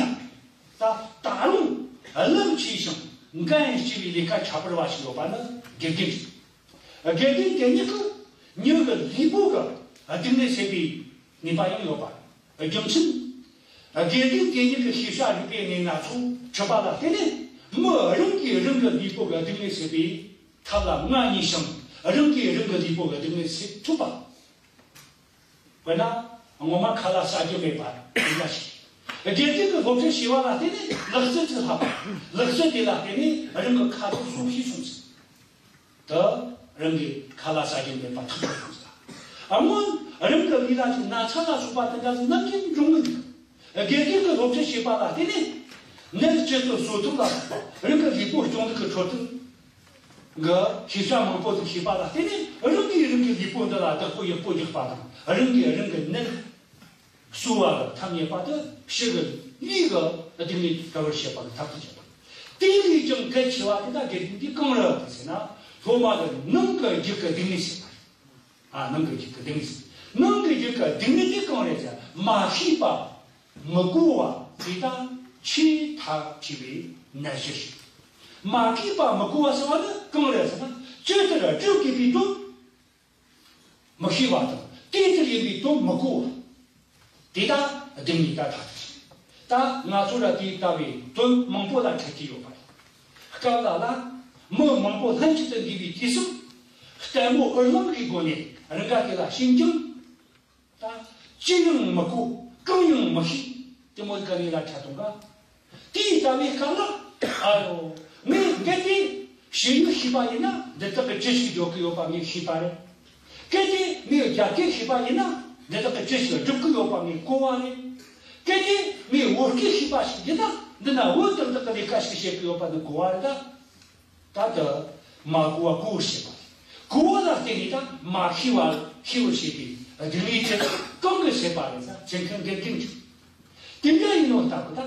ད་ད་རུང་རླབས་ཆེ་ཞིང་འགན་ཡང་ལྕི་བའི་ལས་ཀ་ཁྱད་པར་བ་ཞིག་ཡོད་པ་ནི་དགེ་རྒན་རེད། དགེ་རྒན་དེ་ཉིད་ཀྱིས་མྱི་གི་ལུས་པོ་གི་སྡུག་བསྔལ་སེལ་བའི་ནུས་པ་ཡང་ཡོད་པ། རྒྱུ་མཚན། དགེ་རྒན་དེ་ཉིད་ཀྱི་ཤེས་བྱ་རིག་པའི་གནས་སྣ་ཚོགས་གྲུབ་པ་ལ་བརྟེན་ནས་མི་རང་གིས་རང་གི་ལུས་པོ་གི་སྡུག་བསྔལ་སེལ་བའི་ཐབས་ལ་མངའ་བརྙེས་ཤིང་རང་གིས་རང་གི་ལུས་པོ་གི་སྡུག་བསྔལ་སེལ་ཐུབ་པ། དཔེར་ན་ངོ་མ་ཁ་ལག་ཟ་རྒྱུ་མེད་པ་དེ་འདྲ་ཞིག་དགེ་རྒན་གྱི་སློབ་ཁྲིད་བྱས་པ་ལ་བརྟེན་ནས་ལག་རྩལ་དེ་ལྷག་པ། ལག་རྩལ་དེ་ལ་བརྟེན་ནས་རང་གི་ཁ་དོག་སོ་བཞི་སོང་ཟིན། དུ་རང་གི་ཁ་ལག་ཟ་རྒྱུ་མེད་པ་ཐག་ཆོད་སོང་ཟིན། སྔོན་རང་གི་ལུས་ལ་ཅིག་ན་ཚ་ལ་སོགས་པ་དེ་འདྲ་ཟིག་ནམ་རྒྱུན་འབྱུང་གི་འདུག་དགེ་རྒན་གྱི་སློབ་ཁྲིད་བྱས་པ་ལ་བརྟེན་ནས་ནད་ཇི་ལྟར་གསོ་ཐབས་ལ་སོགས་པ་རང་གི་ལུས་པོ་སྐྱོང་ལུགས་ཀྱི་འཕྲོད་བསྟེན་གྱི་ཤེས་བྱ་མང་པོ་ཟིག་ཤེས་པ་ལ་བརྟེན་ནས་རང་གིས་རང་གི་ལུས་པོ་འདི་ལ་བདག་པོ་ཡག་པོ་རྒྱག་པ་དང་རང་གིས་རང་གི་ནད་གསོ་བ་ལ་ཐབས་ཉེས་པ་དེ་ཕྱི་གི་ལུས་ཀྱི་སྡུག་བསྔལ་དགའ་བར་བྱེད་པ་ལ་ཐབས་དེ་བྱེད་པ། དེ་ལས་ཀྱང་གལ་ཆེ་བ་དེ་དག་དགེ་རྒན་འདི་གང་རེད་ཟེར་ན། སློབ་མ་གི་ནང་གི་རྒྱུད་ཀྱི་སྡུག་བསྔལ་ཟེར་བ་རེད། ཨ། ནང་གི་རྒྱུད་ཀྱི་སྡུག་བསྔལ་ཟེར། ནང་གི་རྒྱུད་ཀྱི་སྡུག་བསྔལ་དེ་གང་རེད་ཟེར། མ་ཤེས་པ་མི་གོ་བ་དེ་དག་ཆེས་ཐབས་ཆེ་བའི་ནད་གཞི་རེད། མ་གོས་པ་མི་གོ་བ་ཟེར་བ་ནི་གང་རེད་ཟེར་ན། ཇི་ལྟར་སྒྲུབ་དགོས་པའི་དོན་མི་ཤེས་པ་དང་དེ་ལྟར་ཡིན་པའི་དོན་མི་གོ་བ། དེ་དག་སྡུག་བསྔལ་ད་ཐག་ཆོད། ད་ང་ཚོ་ལ་དེ་ལྟ་བུའི་དོན་མང་པོ་ལ་འཕྲད་ཀྱི་ཡོད་པ་རེད། སྐབས་ལ་ལ་མི་མང་པོ་ལྷན་ཅིག་ཏུ་འདུས་པའི་དུས་སུ་ལྟད་མོ་འུར་ལངས་ཀྱི་སྒོ་ནས་རང་དགའ་དེ་ལ་ཞེན་ཀྱང་། ད་ཅི་ཡང་མི་གོ་གང་ཡང་མི་ཤེས་དེ་མོ་ག་ནས་ལ་འཕྲད་དོང་ག་དེ་ལྟ་བུའི་སྐབས་ལ། ཨ་ཡོ། ངས་གལ་ཏེ་ཞིང་ཡུལ་ཤེས་པ་ཡིན་ན་འདི་དག་གི་ཅི་ཞིག་འཇོག་གི་ཡོད་པ་ངས་ཤེས་པ་རེད། གལ་ཏེ་ངས་རྒྱ་སྐད་ཤེས་པ་ཡིན་ན་འདི་དག་གི་ཅི་ཞིག་སྒྲུབ་གི་ཡོད་པ་ངས་གོ་བ་རེད། གལ་ཏེ་ངས་བོད་སྐད་ཤེས་པ་ཞིག་ཡིན་ན་འདི་ན་བོད་དང་དག་གི་ལས་ཀ་ཞིག་བྱེད་གི་ཡོད་པ་འདི་གོ་བ་རེད་ད། ད་དུ་མ་གོ་བ་གོ་བར་བྱེད་པ་རེད། གོ་བ་ལ་བརྟེན་ནས་ད་མ་ཤེས་པ་ཤེས་པར་བྱེད་པའི་སྡུག་བསྔལ་དེ་གང་གིས་སེལ་བ་རེད་ཟེར་ན་ཚེ་མཁན་དགེ་རྒན་གྱིས། དེ་འདྲ་ཡིན་ནོ་ལྟ་བུ་ད་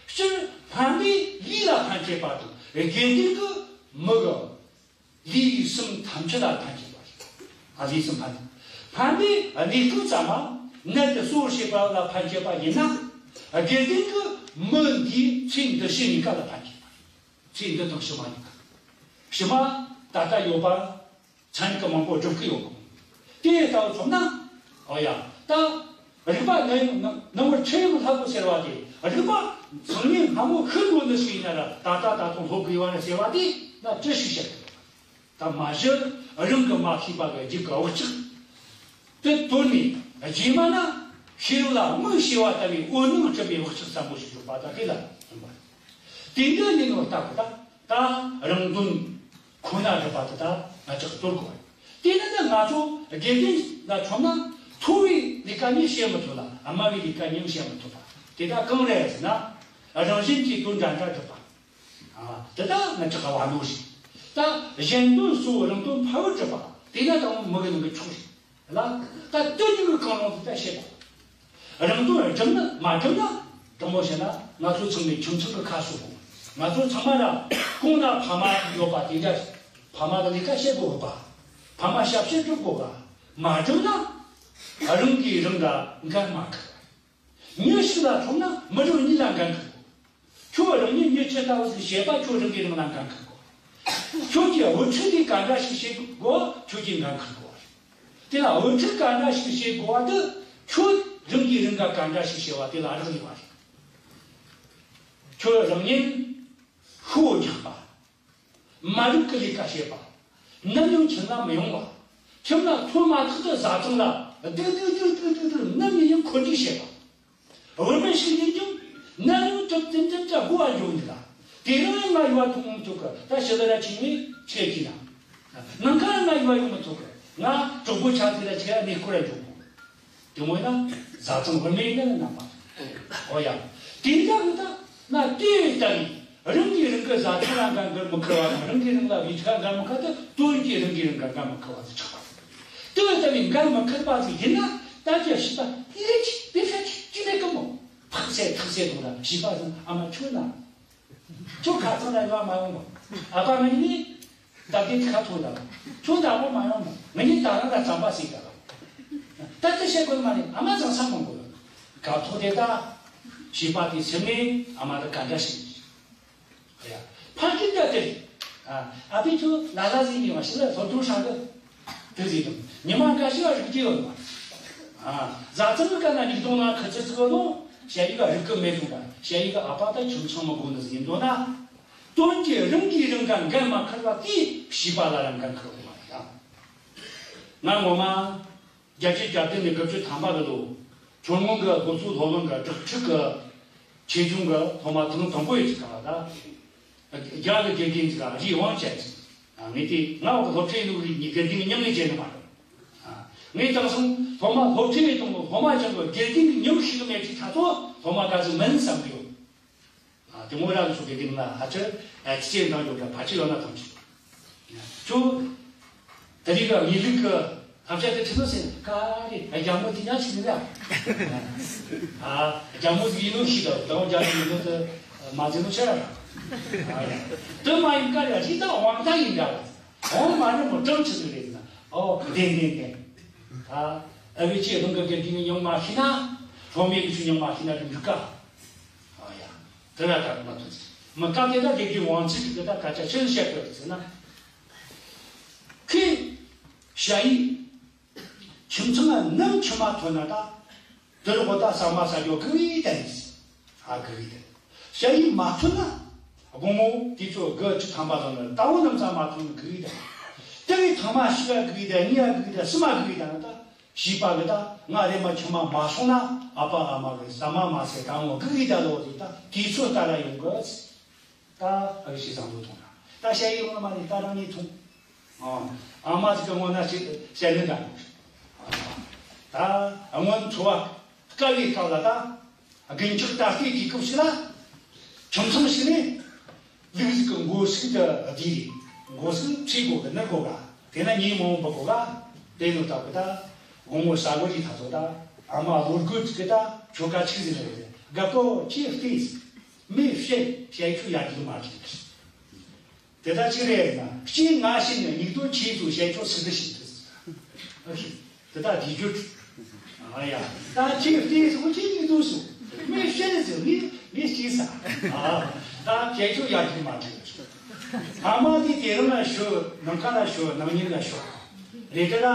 སྤྱིར་སྨན་པས་ལུས་ལ་ཕན་བྱེད་པ་དང་དགེ་རྒན་གྱིས་མི་གི་ལུས་སེམས་ཐམས་ཅད་ལ་ཕན་བྱེད་པ་རེད། ཨ། ལུས་སེམས་ཕན། སྨན་པས་གནས་སྐབས་ཙམ་མ་ནད་དེ་གསོ་བར་བྱེད་པ་ལ་ཕན་བྱེད་པ་ཡིན་ན། དགེ་རྒན་གྱིས་མི་འདིའི་ཚེ་འདི་ཕྱི་གཉིས་ཀ་ལ་ཕན་བྱེད་པ་རེད། ཚེ་འདི་དང་ཕྱི་མ་གཉིས་ཀ་ཕྱི་མ་ད་ལྟ་ཡོད་པ་ཚན་རིག་གི་མང་པོ་སྒྲུབ་ཀྱི་ཡོད་གོ། དེ་ལྟ་བུ་མཚོན་ན། ཨོ་ཡ། ད་རིག་པ་ནི་ནང་བར་ཆུ་ཡོང་ལྷ་བུ་ཟེར་བ་དེ་རིག་པ་སང་ཉིན་སྔ་མོ་ཤི་འགྲོ་ནི་ཞིག་ཡིན་ན་ར་ད་ལྟ་ད་དུང་སློབ་དགོས་བ་རེད་ཟེར་བ་དེ་ན་ཅི་ཞིག་བཤད་གི། ད་མ་གཞི་རང་གི་མ་ཤེས་པ་གི་རྒྱུད་ཀྱི་བག་ཆགས་དེ་དོར་ནས་རྗེས་མ་ན་ཤེས་རབ་ལ་མིག་ཕྱེ་བ་ལྟ་བུའི་འོད་སྣང་སྤྲིན་པའི་བག་ཆགས་ཟབ་མོ་ཞིག་འཇོག་པ་དང་དེ་ལ་ཡིན་པ་རེད། དེ་འདྲ་ཡིན་ནོ་ལྟ་བུ་ད་ད་རང་དོན་ཁོ་ན་སྒྲུབ་པ་དེ་ད་ང་ཅག་གི་དོར་དགོས་པ་རེད། དེ་ནི་ད་ང་ཚོ་དགེ་རྒན་ལ་མཚོན་ན་མཐོ་བའི་ལས་ཀ་ནི་བྱེད་མི་ཐུབ་ལ་དམའ་བའི་ལས་ཀ་ནི་བྱེད་མི་ཐུབ་པ་དེ་ད་གང་རེད་ཟེར་ན། རང་བཞིན་གྱིས་དོན་འདྲ་འདྲ་སྒྲུབ་པ། ཨ། དེ་ད་ང་ཅག་ག་བ་ནོ་ཞིག་ད་གཞན་དོན་གཙོ་བོ་རང་དོན་ཕལ་བར་གྲུབ་པ་དེ་ན་དང་མི་གི་ནང་གི་ཕྱོགས་ཤིག་ལ། ད་དོན་གྱི་གང་རུང་དེ་ད་བཤད་དགོས། རང་དོན་སྒྲུབ་ན་མ་སྒྲུབ་ན་དྲང་མོ་བཤད་ན་ང་ཚོ་ཚང་མས་ཁྱིམ་ཚང་གི་ཁ་གསོ་དགོས། ང་ཚོ་ཚང་མ་ལ་གོང་ན་ཕ་མ་ཡོད་པ་དེ་འདྲ་ཕ་མ་གི་ལས་ཀ་བྱེད་དགོས་པ། ཕ་མ་ཞབས་ཕྱི་སྒྲུབ་དགོས་པ། མ་སྒྲུབ་ན་རང་གིས་རང་ལ་འགན་མ་འཁུར། མྱི་ཞིག་ལ་མཚོན་ན་མི་རབས་གཉིས་ལ་འགན་འཁུར་དགོས། ཁྱོད་རང་ཉིད་མྱི་ཅི་ལྟ་བུ་ཞིག་བྱེད་པ་ཁྱོད་རང་གིས་རང་ལ་འགན་འཁུར་དགོས། ཁྱོད་ཀྱིས་དབུ་ཁྲིད་དེ་ག་འདྲ་ཞིག་བྱེད་དགོས་ཁྱོད་ཀྱིས་འགན་འཁུར་དགོས། དེ་ལ་དབུ་ཁྲིད་ག་འདྲ་ཞིག་བྱེད་དགོས་པ་དེ་ཁྱོད་རང་གིས་རང་ག་ག་འདྲ་ཞིག་བྱེད་པ་དེ་ལ་རག་ལས་པ་རེད། ཁྱོད་རང་ཉིད་ཤུགས་རྒྱག་པ། མ་རིག་གི་ལས་ཀ་བྱེད་པ། ནམ་ཡང་ཁྱིམ་ལ་མི་ཡོང་བ། ཁྱིམ་ལ་ཐོན་མ་ཐག་ཏུ་བཟའ་ཚང་ལ་སྡུག་སྡུག་སྡུག་སྡུག་སྡུག་སྡུག་ནམ་ཡིན་ཡང་འཁོན་འགྲིག་བྱེད་པ། བུད་མེད་ཞིག་ཡིན་ཀྱང་ནམ་ཡང་གྲུབ་ཙམ་ཙམ་ཙམ་སྒོ་བ་འཇོག་འདི་ལ། དེ་རིང་ང་ཡུལ་ཐུག་མི་ཐུབ་གི། ད་ཕྱི་ལ་ར་ཁྱིམ་མི་ཆེ་གི་ན། ནམ་མཁའ་ང་ཡུལ་ཡོང་མི་ཐུབ་གི། ང་གྲོགས་པོ་ཆ་ཚིག་ལ་ཆེ་གནས་སྐོར་ར་འཇོག་གོ། དེ་མོ་ན་བཟའ་ཚང་བུད་མེད་ཡིན་ན་རྣམ་པ། ཨོ་ཡ། དེ་འདྲ་གི་ད་ན་དེ་ལྟ་བུའི་རང་གིས་རང་གི་བཟའ་ཚང་ལ་འགན་འཁུར་མི་འཁུར་བ་དང་། རང་གིས་རང་ལ་བེད་སྤྱོད་འགན་མི་འཁུར་ཏེ། དོན་གྱིས་རང་གིས་རང་གི་འགན་མི་འཁུར་བ་དེ་ཆགས་པ། དེ་ལྟ་བུའི་འགན་མི་འཁུར་པ་ཞིག་ཡིན་ན། ད་ཀྱི་བྱིས་པ་དེ་རེ་ཅིག་དེ་ཤ་ཅིག་ཅི་ལས་ཀི་མོ་ཕག་སེ་ཐག་སེ་དང་། ད་བྱིས་པ་ཚོ་ཨ་མ་ཁྱོད་ན། ཁྱོད་ཁ་ཚང་ལ་ཡོད་མ་ཡོང་གོ། ཨ་ཕ་ང་གཉིས་ད་གིན་ཁ་ཐུག་ད། ཁྱོད་ད་གོ་མ་ཡོང་མོ། ང་གཉིས་ད་རང་ལ་རྩམ་པ་ཟིག་ད། ད་ལྟ་བཤད་དགོས་མ་རེད། ཨ་མ་ཚང་ས་མང་གོ། སྐབས་ཐོག་དེ་ད་བྱིས་པ་དེ་སེམས་ནས་ཨ་མ་ལ་ག་འདྲ་ཞིག་ཨ་ཡ། ཕ་གི་ད་དེ། ཨ་ཨ་ཕས་ཁྱོད་ལ་ལ་ཟིག་ཉིན་མ་ཞིག་ལ་སློབ་སྦྱོང་ཧྲ་གི། དེ་ཟིག་དང་ཉི་མ་འགའ་ཞིག་ལ་རིག་རྒྱུ་ཡོད་མ། ཨ་བཟའ་ཚང་གི་ཀ་ན་ཉིས་སྟོང་ན་ཁི་ཚི་ཚི་གི་ལོ། ཞ་ཡི་ག་རིག་གི་མེད་དུང་ད། ཞ་ཡི་ག་ཨ་ཕ་ད་ཁྱིམ་ཚང་མི་དགོས་ནི་ཟིག་ཡིན་དོ་ན། དོན་གྱིས་རང་གིས་རང་ག་འགན་མ་འཁུར་བ་དེས་བྱིས་པ་ལ་རང་འགན་འཁུར་བ་མ་རེད་ཡ། ང་ངོ་མ་བརྒྱད་ཅུ་གྱ་བདུན་ནས་དགུ་བཅུ་ཐམ་པ་གི་ལོ། ཁྱོད་སྔོན་གི་སློབ་གསོ་སློབ་གླིང་གི་དྲག་ཁྲིག་གི་ཆེ་ཆུང་གི་སློབ་མ་ཐེངས་དང་པོ་ཡི་ཅིག་ག་ལ་ད། རྒྱ་གི་དགེ་རྒན་ཅིག་ག་རི་དབང་བྱས་ཅིག་ངས་དེ་ང་བ་གི་སློབ་ཁྲིད་ནུ་རི་ཉི་དགེ་རྒན་གི་མྱིང་ལས་བརྗེད་ནི་མ་རེད། ངས་དེང་སང་སློབ་མ་སློབ་ཁྲིད་ནས་གཏོང་གི། སློབ་མ་ཅང་གི་དགེ་རྒན་གི་མྱིང་ཤེས་གི་མེད་ཅིག་ད་ཚོ་སློབ་མ་ག་ཚོད་མིན་བསམ་གི་ཡོད། ཨ་དེ་མོ་ར་ལ་སོགས་ཀྱི་རིགས་ལ་ཧ་ཅང་ཨ་ཅི་ཅེ་འདང་ཡོད་ཀྱང་ཕལ་ཆེར་ཡོད་ན་ཐམས་ཅད། ཁྱོད་དེ་རིགས་ལ་ངེས་ལུགས་ཀྱི་བསླབ་བྱ་དེ་ཁྲིད་ནོ་ཟེར་ན་ག་རེ་རྒྱ་མོ་དེ་ཉག་ཅིག་རེད་ཨ། རྒྱ་མོ་དེ་ཡིན་ནོ་ཤི་ད་དང་རྒྱ་མོ་ཡིན་ནོ་དེ་མ་ཟེར་ནོ་ཆེ་ར། དེ་མ་ཡིན་ག་རེ་རི་དྭགས་དབང་ཐང་ཡིན་འདྲ་བ། འོང་མ་རེད་མོ་གྲངས་ཆི་ཟིག་རེད་ཟེར་ན། ཨོ་བདེན་བདེན་བདེན། ཨ་ཨ་བའི་ཆེ་རང་གི་དགེ་རྒན་གི་མྱིང་མ་ཤེས་ན། སློབ་མའི་གི་ཆུ་མྱིང་མ་ཤེས་ན་རིག་འགྲིག་ག། ཨ་ཡ། དེ་ལ་ད་མ་ཐུག་ཟེར། མི་སྐབས་དེ་ད་དགེ་རྒན་དབང་ཚིག་གི་ད་སྐད་ཆ་ཆི་བཤད་དགོས་ཟེར་ན། ཁོས་ཞ་ཡི་ཁྱིམ་ཚང་ལ་ནམ་ཁྱིམ་མ་ཐོན་ན་ད། དེ་རུ་གོ་ད་ཟ་མ་ཟ་རྒྱུ་གི་བི་ད་ཡིན། ཨ་གི་བི་ད། ཞ་ཡི་མ་ཐོན་ན། དགོང་མོ་དུས་ཚོད་དགུ་བཅུ་ཐམ་པ་ལ་ནི་ད་བོ་ནམ་ཟ་མ་ཐོན་ནི་གི་བི་ད། དེ་བས་ཐེངས་མ་གཅིག་ག་གི་བི་ད། གཉིས་ག་གི་བི་ད། གསུམ་མ་གི་བི་ད་ན་ད། བྱིས་པ་གི་ད་ང་རེ་མ་ཁྱིམ་མ་མ་སོང་ན་ཨ་ཕ་ཨ་མ་གི་ཟ་མ་མ་ཟས་དང་བོ་གི་བི་ད་ལོ་དེ་ད་དུས་ཚོད་ལྟ་ར་ཡོང་གི། ད་ཨ་བི་ཞིག་བཟང་པོ་མཐོང་ན་ད་ཞ་ཡི་ཡོང་ན་མ་ནི་ད་རང་ཉིད་མཐོང་། ཨ་ཨ་མ་ཅིག་གི་སྔོན་ན་ཞིག་ཞལ་ལས་འདྲ། ད་སྔོན་འཚོ་བ་དཀའ་བའི་སྐབས་ལ་ད་རྒན་ཁྱོད་ད་ལྟའི་དུས་སྐབས་ཤིག་ལ་ཁྱིམ་ཚང་ཞིག་ནས་ལུག་ཟིག་གི་མགོ་ཟིག་ཏུ་བསྡུས་རེད། མགོ་ཟིག་ཚོས་དགོས་གི་ནུར་དགོས་ག། དེ་ན་ཉིན་མང་པོ་དགོས་ག། དེ་ནོ་ལྟ་བུ་ད་དགོང་མོ་ཟ་གོ་རི་ཐ་ཚོ་ད་ཨ་མ་ལོ་རྒོད་ཅིག་གི་ད་ཁྱོ་ག་ཆིག་ཟིག་རེད། རྒད་པོ་ཁྱོས་ལྟོས། མོས་བཤད། ཞ་ཡི་ཁྱོད་ཡར་རྒྱུག་མར་རྒྱུག་དེ་ད་ཅི་རེད་ན། སྐྱེས་ང་ཤི་ནས་མིག་ཏོ་ཁྱེད་ཚོ་ཞལ་ཆོ་སི་ཏི་ཞིག་ཏུ། ཨ་ཤི། དེ་ད་དེ་རྒྱུ། ཨ་ཡ། ད་ཁྱེད་ལྟོས་སོང་། ཁྱེད་མིག་ཏོ་སོང་། མི་ཤི་ནས་ཟེར་ངས་ངས་སྐྱེས་ས། ཨ། ད་ཞལ་ཆོ་ཡར་རྒྱུག་མར་རྒྱུག་ཨ་མ་དེ་དེ་རིང་ལ་ཤོད། ནམ་མཁའ་ལ་ཤོད། ནམ་ཉིན་ལ་ཤོད། རེད་དེ་ལ་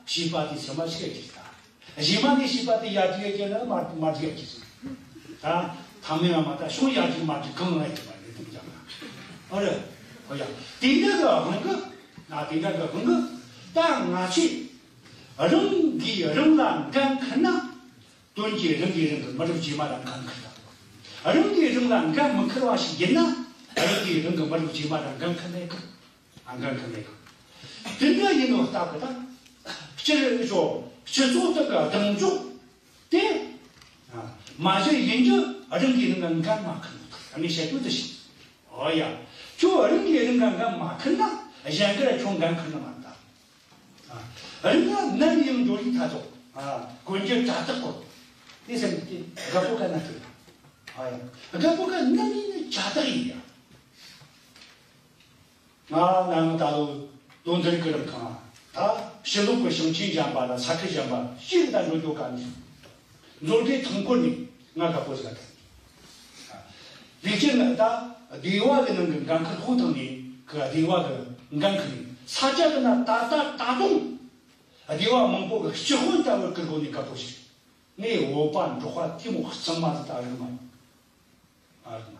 བྱིས་པ་དེ་སེམས་མ་ཆེ་གི་ད། གཞན་མ་ནི་བྱིས་པ་དེ་ཡར་རྒྱུག་ཡ་ཁྱེད་ལ་མ་མ་རྒྱུག་ཡ་ཁྱེད་ཟེར། ད་ཐ་མའི་ཨ་མ་ད་གཞུང་ཡར་རྒྱུག་མར་རྒྱུག་གང་ལ་ཡོད་པ་རེད་དུ་ཀྱང་། ཨ་རེ། ཨོ་ཡ། དེ་འདྲ་གི་དབང་གི། ན་དེ་འདྲ་གི་དབང་གི། ད་ང་ཚོས་རང་གིས་རང་ལ་འགན་འཁུར་ན། དོན་གྱིས་རང་གིས་རང་གི་མི་རབས་རྗེས་མ་ལ་འགན་འཁུར་ད། རང་གིས་རང་ལ་འགན་མི་འཁུར་བ་ཞིག་ཡིན་ན། རང་གིས་རང་གི་མི་རབས་རྗེས་མ་ལ་འགན་འཁུར་ནས་གི། ཨ་འགན་འཁུར་མེད་གི། དེ་འདྲ་ཡིན་ནོ་ལྟ་བུ་ད། སྤྱིར་ཞོ་སྤྱི་ཚོགས་དག་གི་གདེང་འཇོག་དེ། ཨ་མ་གཞི་ཡིན་རྒྱུ་རང་གིས་རང་གི་འགན་མ་འཁུར་ནོ་ད་ངས་བཤད་རྒྱུ་དེ་ཞིག་ཨོ་ཡ། ཁྱོད་རང་གིས་རང་གི་འགན་མ་འཁུར་ན་གཞན་གིས་ཁྱོད་འགན་འཁུར་ནི་མ་རེད་ད། ཨ་རང་ལ་ནམ་ཡང་འགྲོ་ཡི་ཐ་ཚོ། ཨ་གོན་རྒྱུ་གྲ་དག་གོ། དེ་སེམས་དེ་རྒད་པོ་ག་ན་ཐུག་ཨ་ཡ། རྒད་པོ་ག་ནམ་ཡིན་ནི་གྲ་དག་ཡིན་ཡ། ང་ནང་ད་ལོ་ལོ་འདིར་གི་རིང་ཁང་ད་ཕྱི་ལོགས་ཀྱི་ཞིང་ཆེན་གཞན་པ་ལ་ས་ཁུལ་གཞན་པ་ཞིག་ད་འགྲོ་རྒྱུ་ག་ནས་མཛོད་དགེ་ཐང་སྐོར་ནས་ང་དགའ་པོ་ཟིག་ག་ལིག་ཅན་ད་སྡེ་བ་གི་ནང་གི་འགན་ཁུར་ཧུ་ཐང་ནས་གི་སྡེ་བ་གི་འགན་ཁུར་ནས་ས་ཆ་གི་ན་ད་ད་ད་དུང་སྡེ་བ་མང་པོ་གི་སྤྱི་དཔོན་ལྟ་བུར་གི་སྒོ་ནས་དགའ་པོ་ཞིག་ངས་བོད་པ་འབྲོག་པ་དེ་མོ་གཙང་མ་ཟིག་ད་རིག་མ། ཨ་རིག་མ།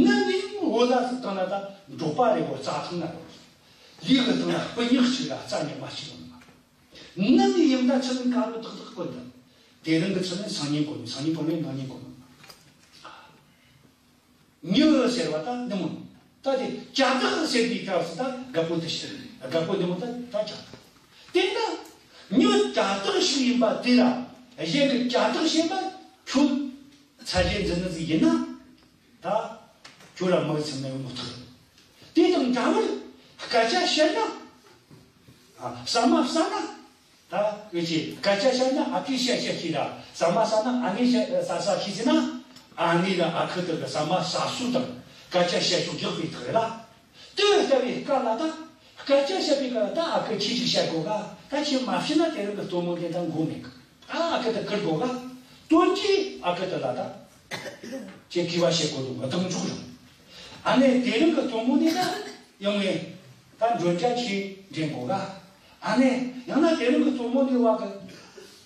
ནམ་ཡང་བོད་ལ་ཟིག་བཏང་ན་ད་འབྲོག་པ་རེད་བོ་རྩྭ་ཐང་ན་རེད། ལུས་ཀྱི་སྟེང་ལ་སྤུ་ཉག་གཅིག་ལ་རྩ་ཉག་མ་གཅིག་ཡོད་མ་རེད། ནམ་ཡིན་ད་ཚུལ་ཁྲིམས་བཀའ་བློ་ཏག་ཏག་བཀོད་འདུག་དེ་རིང་གི་ཚུལ་ཁྲིམས་སང་ཉིན་གོ་ནས་སང་ཉིན་གོ་ནས་གནངས་ཉིན་གོ་ནས། མྱི་ཟེར་བ་ད་འདི་མོ། ད་དེ་ཇ་དག་ཟེར་བའི་སྐབས་སུ་ད་རྒད་པོ་དེ་ཞིག་རྒད་པོ་འདི་མོ་ད་ད་ཇ་དག་དེ་ན་མྱི་ཇ་དག་ཞིག་ཡིན་པ་དེ་ལ་གཞན་གྱི་ཇ་དག་བྱེད་པ་ཁྱོད་ཚད་གཞི་འཛིན་ནི་ཟིག་ཡིན་ན། ད་ཁྱོད་ར་མི་ཚེ་ནས་མི་ཐུབ། དེ་དང་འདྲ་བར་སྐད་ཆ་བཤད་ན། ཨ། ཟ་མ་ཟ་ན། ད་འུ་ཅི་སྐད་ཆ་བཤད་ན་ཨ་ཕས་བཤད་བཤད་ཤེས་ར། ཟ་མ་ཟ་ན་ཨ་ནེ་བཤད་ཟ་ཟ་ཤེས་ཟེར་ན། ཨ་ནེ་ལ་ཨ་ཁུ་དེ་གི་ཟ་མ་ཟ་སྲོལ་དང་སྐད་ཆ་བཤད་ཤུགས་རྒྱག་པའི་ཐག་རེད་ལ། དེ་ལྟ་བུའི་སྐབས་ལ་ད་སྐད་ཆ་བཤད་པའི་སྐབས་ལ་ད་ཨ་ཁུ་ཁྱེད་ཅིག་བཤད་དགོས་ག་ད་ཁྱེད་མ་བཤད་ན་དེ་རིང་གི་སྟོན་མོ་དེ་ད་མགོ་མེད་གི་ཨ་ཨ་ཁུ་དེ་བཀུར་དགོས་ག་དོན་གྱིས་ཨ་ཁུ་དེ་ལ་ད་ཁྱེད་གུས་པ་བྱེད་དགོས་འདུག་གདེང་འཇོག་རང་། ཨ་ནེ་དེ་རིང་གི་སྟོན་མོ་དེ་ད་ཡང་ངས་ད་འགྲོ་འཇགས་ཆེ་འདྲེན་དགོས་ག་ཨ་ནེ་ཡང་ན་དེ་རིང་གི་སྟོན་མོ་དེ་བ་གི་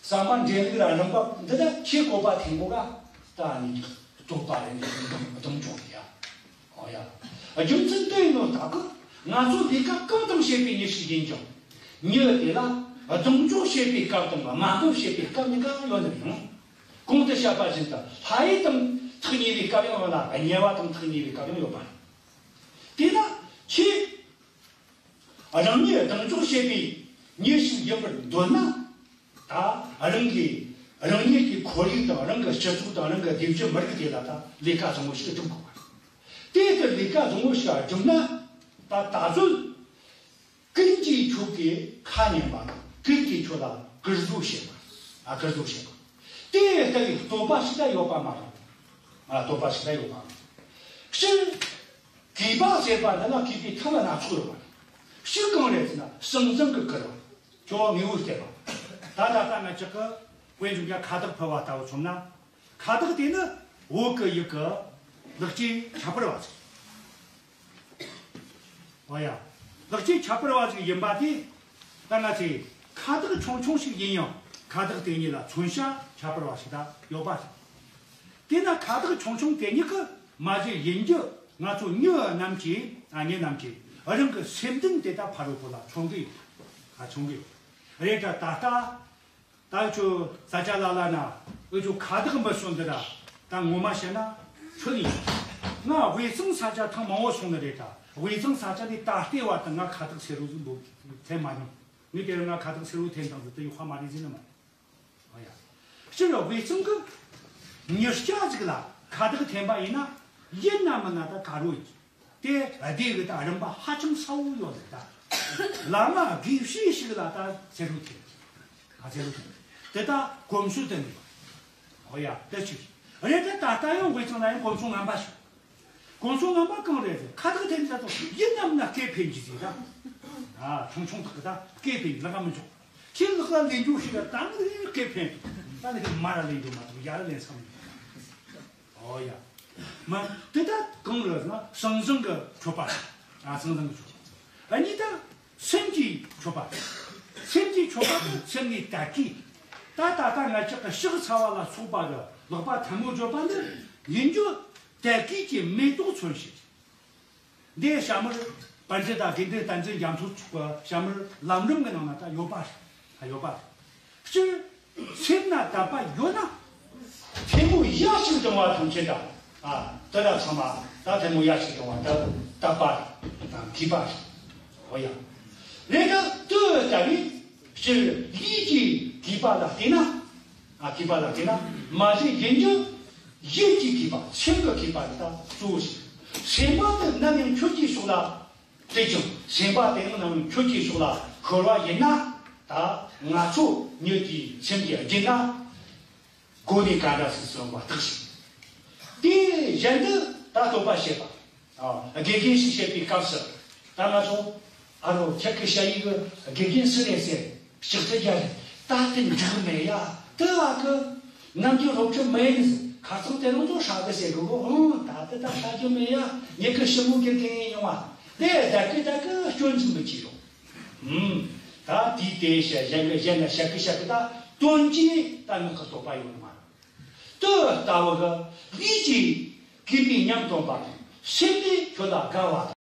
ཟ་མ་འདྲེན་ལུགས་ལ་རིམ་པ་འདི་ད་ཁྱེད་གོ་པ་འཐེན་དགོས་ག་ད་ཨ་ནེ་ཀྱི་བསྟོད་པ་རེད་འདི་གདེང་འཇོག་རེད་ཡ། ཨོ་ཡ། རྒྱུ་མཚན་དེ་ཡིན་ནོ་ད་གི་ང་ཚོ་ལས་ཀ་གང་དང་བྱེད་པའི་མྱི་ཞིག་ཡིན་ཀྱང་། མྱི་དེ་ལ་གདེང་འཇོག་བྱེད་པའི་སྐབས་དང་དམའ་འབེབས་བྱེད་པའི་སྐབས་གཉིས་ཀ་ཡོད་ནི་ཡིན། གོང་དུ་བཤད་པ་བཞིན་དུ་ལྷ་ཡུལ་དང་ཐག་ཉེ་བའི་སྐབས་ཡང་ཡོད་ལ་དམྱལ་བ་དང་ཐག་ཉེ་བའི་སྐབས་ཡང་ཡོད་པ་རེད། དེས་ན་ཁྱེད་རང་ཉིད་གདེང་འཇོག་བྱེད་པའི་མྱི་ཞིག་ཡིན་པར་འདོད་ན། ད་རང་གིས་རང་ཉིད་ཀྱི་ཁོར་ཡུག་དང་རང་གི་སྤྱི་ཚོགས་དང་རང་གི་སྡེབ་སྦྱོར་མི་རིགས་དེ་ལ་ད་ལས་ཀ་བཟང་བོ་ཞིག་སྒྲུབ་དགོས་པ་རེད། དེ་ལྟར་ལས་ཀ་བཟང་བོ་ཞིག་བསྒྲུབ་ན་ད་ད་གཟོད་ཀུན་གྱིས་ཁྱོད་ཀྱི་ཁ་ཉན་པ་དང་ཀུན་གྱིས་ཁྱོད་ལ་བཀུར་བཟོ་བྱེད་པ། ཨ་བཀུར་བཟོ་བྱེད་པ། དེ་ལྟ་བུའི་བསྟོད་པ་ཞིག་ད་ཡོད་པ་མ་རེད། ཨ་བསྟོད་པ་ཞིག་ད་ཡོད་པ་མ་རེད། སྤྱིར་གུས་པ་ཟེར་བ་འདི་ལ་གུས་པའི་ཐབས་སྣ་ཚོགས་ཡོད་པ་རེད། གཅིག་གང་རེད་ཟེར་ན་ཟང་ཟིང་གི་བཀུར་བ། ཁྱོད་ངེས་པར་བལྟས་པ། ད་ད་ལྟ་ང་ཅག་གི་དཔེ་འཇོག་རྒྱ་ཁ་བཏགས་ཕུལ་བ་ལྟ་བུ་མཚོན་ན། ཁ་བཏགས་དེ་ནི་བོད་ཀྱི་ཡུལ་གྱི་ལེགས་སྐྱེས་ཁྱད་པར་བ་ཟེར། ཨོ་ཡ། ལེགས་སྐྱེས་ཁྱད་པར་བ་ཞིག་ཡིན་པ་དེ། ད་ང་ཚོས་ཁ་བཏགས་ཆུང་ཆུང་ཞིག་ཡིན་ཡང་ཁ་བཏགས་དེ་ཉིད་ལ་མཚོན་བྱ་ཁྱད་པར་བ་ཞིག་ད་ཡོད་པ་རེད། དེས་ན་ཁ་བཏགས་ཆུང་ཆུང་དེ་ཉིད་ཀྱིས་མ་གཞི་ཡིན་རྒྱུ་ང་ཚོ་མྱི་རྣམས་ཀྱིས་ཨ་མྱི་རྣམས་ཀྱིས་རང་གི་སེམས་གཏམ་དེ་དག་ཕ་རོལ་པོ་ལ་མཚོན་གྱི་ཡོད། ཨ་མཚོན་གྱི་ཡོད། རེད་ད་ད་ལྟ། ད་ཁྱོད་ས་ཆ་ལ་ལ་ན་འུ་ཆོ་ཁ་བཏགས་འབུལ་སྲོལ་འདི་ར་ད་ངོ་མ་བཤད་ན་ཁྱོད་ཡིན། ང་དབུས་གཙང་ས་ཆ་ཐེངས་མང་བོ་སོང་ནི་རེད་ད། དབུས་གཙང་ས་ཆ་ནས་ད་ལྟའི་བར་དུ་ང་ཁ་བཏགས་སེར་པོ་ཟིག་འབུལ་ཐེངས་མ་མྱོང་། ངས་དེ་རིང་ང་ཁ་བཏགས་སེར་པོ་འཐེན་བཏང་ཟིག་དེ་ཡོད་ཁ་མ་རེད་ཟེར་ནི་མ་རེད། ཨ་ཡ། སྤྱིར་དབུས་གཙང་གི་མྱི་སྐྱ་ཟིག་ལ་ཁ་བཏགས་འཐེན་པ་ཡིན་ན་ཡིན་ན་མིན་ན་ད་ག་རོ་ཡིན། དེ་སྡེ་གི་ད་རིམ་པ་ཧ་ཅང་གསལ་བོ་ཡོད་རེད་ད། བླ་མ་དགེ་བཤེས་ཤིག་ལ་ད་ཟེར་རུ་དེ། ཨ་ཟེར་རུ་དེ། དེ་ད་གོམས་སྲོལ་དེ་ནི། ཨོ་ཡ་དེ་ཅིག་རེད་དེ་ད་ལྟ་ཡང་དབུས་གཙང་ན་ཡང་གོམས་སྲོལ་ངན་པ་ཞིག་གོམས་སྲོལ་ངན་པ་གང་རེད་ཟེར་ཁ་བཏགས་འཐེན་ས་དང་ཡིན་ནམ་ན་སྐེ་འཕེན་གྱི་ཟེར་ད། ཨ་ཆུང་ཆུང་དག་གི་ད་སྐེ་འཕེན་གྱི་ལག་མི་འཇོག་ཁྱེད་ལག་ལ་ལེན་རྒྱུ་ཞིག་ལ་ད་ནི་སྐེ་འཕེན་ད་ནི་མ་ར་ལེན་རྒྱུ་མ་གཏོགས་ཡ་ར་ལེན་ས་མི་འཇོག་ཨོ་ཡ། མ། དེ་ད་གང་རེད་ཟེར་ན་ཟང་ཟིང་གི་མཆོད་པ་རེད། ཨ་ཟང་ཟིང་གི་མཆོད་པ། ཨ་གཉིས་ད་སེམས་ཀྱི་མཆོད་པ་རེད། སེམས་ཀྱི་མཆོད་པ་དེ་སེམས་ནི་དད་གུས། ད་ད་ལྟ་ང་ཅག་གི་ཕྱག་འཚལ་བ་ལ་སོགས་པ་གི་ལག་པ་ཐལ་མོ་སྦྱར་བ་འདི་ཡིན་རྒྱུ་དད་གུས་ཀྱི་མེ་ཏོག་མཚོན་བྱེད། འདི་ཞྭ་དམར་པཎ་ཆེན་དང་དགེ་འདུན་བསྟན་འཛིན་རྒྱ་མཚོ་མཆོག་གི་ཞྭ་དམར་ལམ་རིམ་གྱི་ནང་ན་ད་ཡོད་པ་རེད། ཡོད་པ་རེད། སྤྱིར་སེམས་ན་དད་པ་ཡོད་ན་ཐལ་མོ་ཡ་ཞིག་སྦྱོང་བ་ཐམས་ཅད་ད་ཨ་དེ་ལ་ཚང་མ་ད་ཐལ་མོ་ཡ་ཞིག་སྦྱོང་བ་ད་དད་པ་དང་གུས་པ་རེད། འོ་ཡ། རེད་ད་དུ་ལྟ་བུའི་སྤྱིར་ཡིད་ཀྱི་གུས་པ་ལ་བལྟས་ན། ཨ་གུས་པ་ལ་བལྟས་ན་མ་གཞི་ཡིན་རྒྱུ་ཡིད་ཀྱི་གུས་པ་སེམས་ཀྱི་གུས་པ་རེད་ད་གཙོ་བོ་ཞིག་སེམས་པ་དེ་ནམ་ཡང་ཁྱོད་ཀྱི་ཕྱོགས་ལ་བལྟས་ཀྱང་སེམས་པ་དེ་ཡང་ནམ་ཡང་ཁྱོད་ཀྱི་ཕྱོགས་ལ་ཤོར་བ་ཡིན་ན་ད་ང་ཚོ་མྱི་གི་སེམས་ཀྱི་རྒྱུད་ན་སྒོ་ནས་ག་འདྲ་སྲིད་སོང་བ་དག་ཞིག་དེ་བཞིན་དུ་ད་བསྟོད་པ་བྱེད་པ། ཨ་དགེ་རྒན་ཞིག་བྱེད་པའི་སྐབས་སུ་ད་ང་ཚོ་ཨ་རོ་ཁྱེད་ཀྱི་ཞ་ཡི་གི་དགེ་རྒན་སུ་རེད་ཟེར་ལྕགས་རྩི་རྒྱ་རེད་ད་དེ་འགྲིག་མེད་ཡ་དེ་བ་གི་ནམ་རྒྱུན་སློབ་ཁྲིད་མེད་ནི་ཁ་ཚང་དེ་རང་ཚོ་ཧྲ་གི་ཟེར་གི་གོ་ཨང་ད་དེ་ད་ཧྲ་རྒྱུ་མེད་ཡ་ངེད་ཀྱི་ཞི་མོ་དགེ་རྒན་ཡིན་ཡོང་བ་དེ་ད་གི་ད་གི་སྐྱོན་ཅིག་མི་བྱེད་རོགས་ཨང་ད་དེའི་དེ་བཤད་གཞན་གི་གཞན་ལ་བཤད་གི་བཤད་གི་ད་དོན་གྱིས་ད་ངག་གི་བསྟོད་པ་ཡོང་ནི་མ་རེད། དེ་ལྟ་བུ་གི་ལུས་ཀྱིས་གུས་པའི་ཉམས་སྟོན་པ་དང་སེམས་ནི་ཁྱོད་ལ་དགའ་བ་དང་